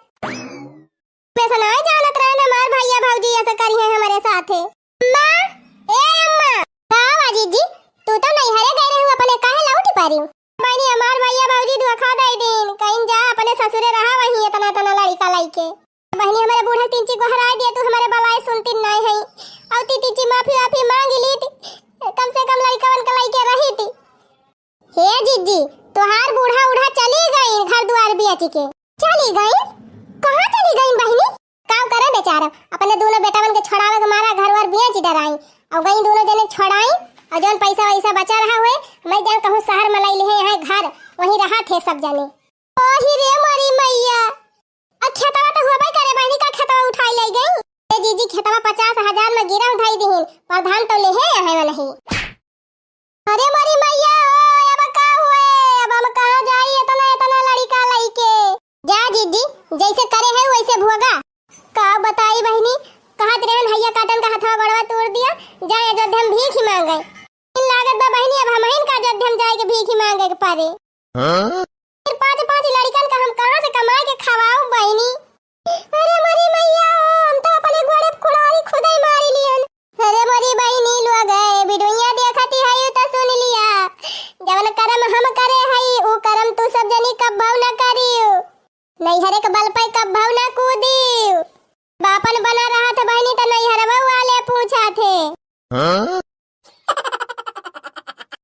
मैं से नाई जानत रहे न हमार भइया भौजी ऐसे करी है हमारे साथे। अम्मा, ए अम्मा। का हुआ जीजी, तू तो नैहरे गए रहे, अपने काहे लौटी पारी? बहिनी, हमार भइया भौजी धोखा दे दीन, कहीं जा अपने ससुरे रहा, वहीं इतना इतना लड़िका लइके। बहिनी, हमारे बूढ़ा तीन ची गोहराए दिया, तू हमारे बलाए सुनती नहीं है। और ती तीन ची माफी वाफी मांग ली थी, कम से कम लड़िकवन के लइके रही थी। हे जीजी, तोहार बूढ़ा उढ़ा चली गई घर दुआर बेच के। चली गई? कहाँ चली गई बहिनी? काव करे बेचारा, अपने दोनों बेटवन के छोड़ावे के मारा घर वर बेच डराई, और गई दोनों जने छोड़ाई, और जौन पैसा वैसा बचा रहा हुए, मैं जान कहूँ शहर में लाई लिहे यहाँ घर, वहीं रहा थे सब जने। ओही रे मोरी मैया, आ खेतवा तो होबे करे बहिनी, का खेतवा उठाई ले गई? ए जीजी, खेतवा पचास हजार में गिरव धई दिहिन, प्रधान तो लेहे आहे वाला ही। अरे मोरी मैया, ओ, अब का हुए? अब हम कहाँ जाई इतना, इतना लड़िका लइके? जा जीजी, जैसे करे है वैसे भोगा। का बताई बहिनी, कहत रहन हैया काटन का हथवा गोड़वा तोड़ दिया, जाए अयोध्या में भीख ही मांगे। इन लागत बा बहिनी, अब हमहिन का अयोध्या में जाए के भीख ही मांगे के पड़े। हाँ? फिर पाँच पाँच लड़िकन का हम कहाँ से कमाए के खवाऊ बहिनी? अरे मोरी मैया, हम तो अपने गोड़े पे कुड़ारी खुदे मारी लियन। अरे मोरी बहिनी लोग, ए वीडियोया देखती है तो सुन लिया, जवन करम हम करे हई, उ करम तू सब जनी कब्बौ न करियो। नैहरे के बल पे कब्बौ न कूदियो। बापन बना रहत बहिनी त नैहरवा वाले पूछा थे। हाँ?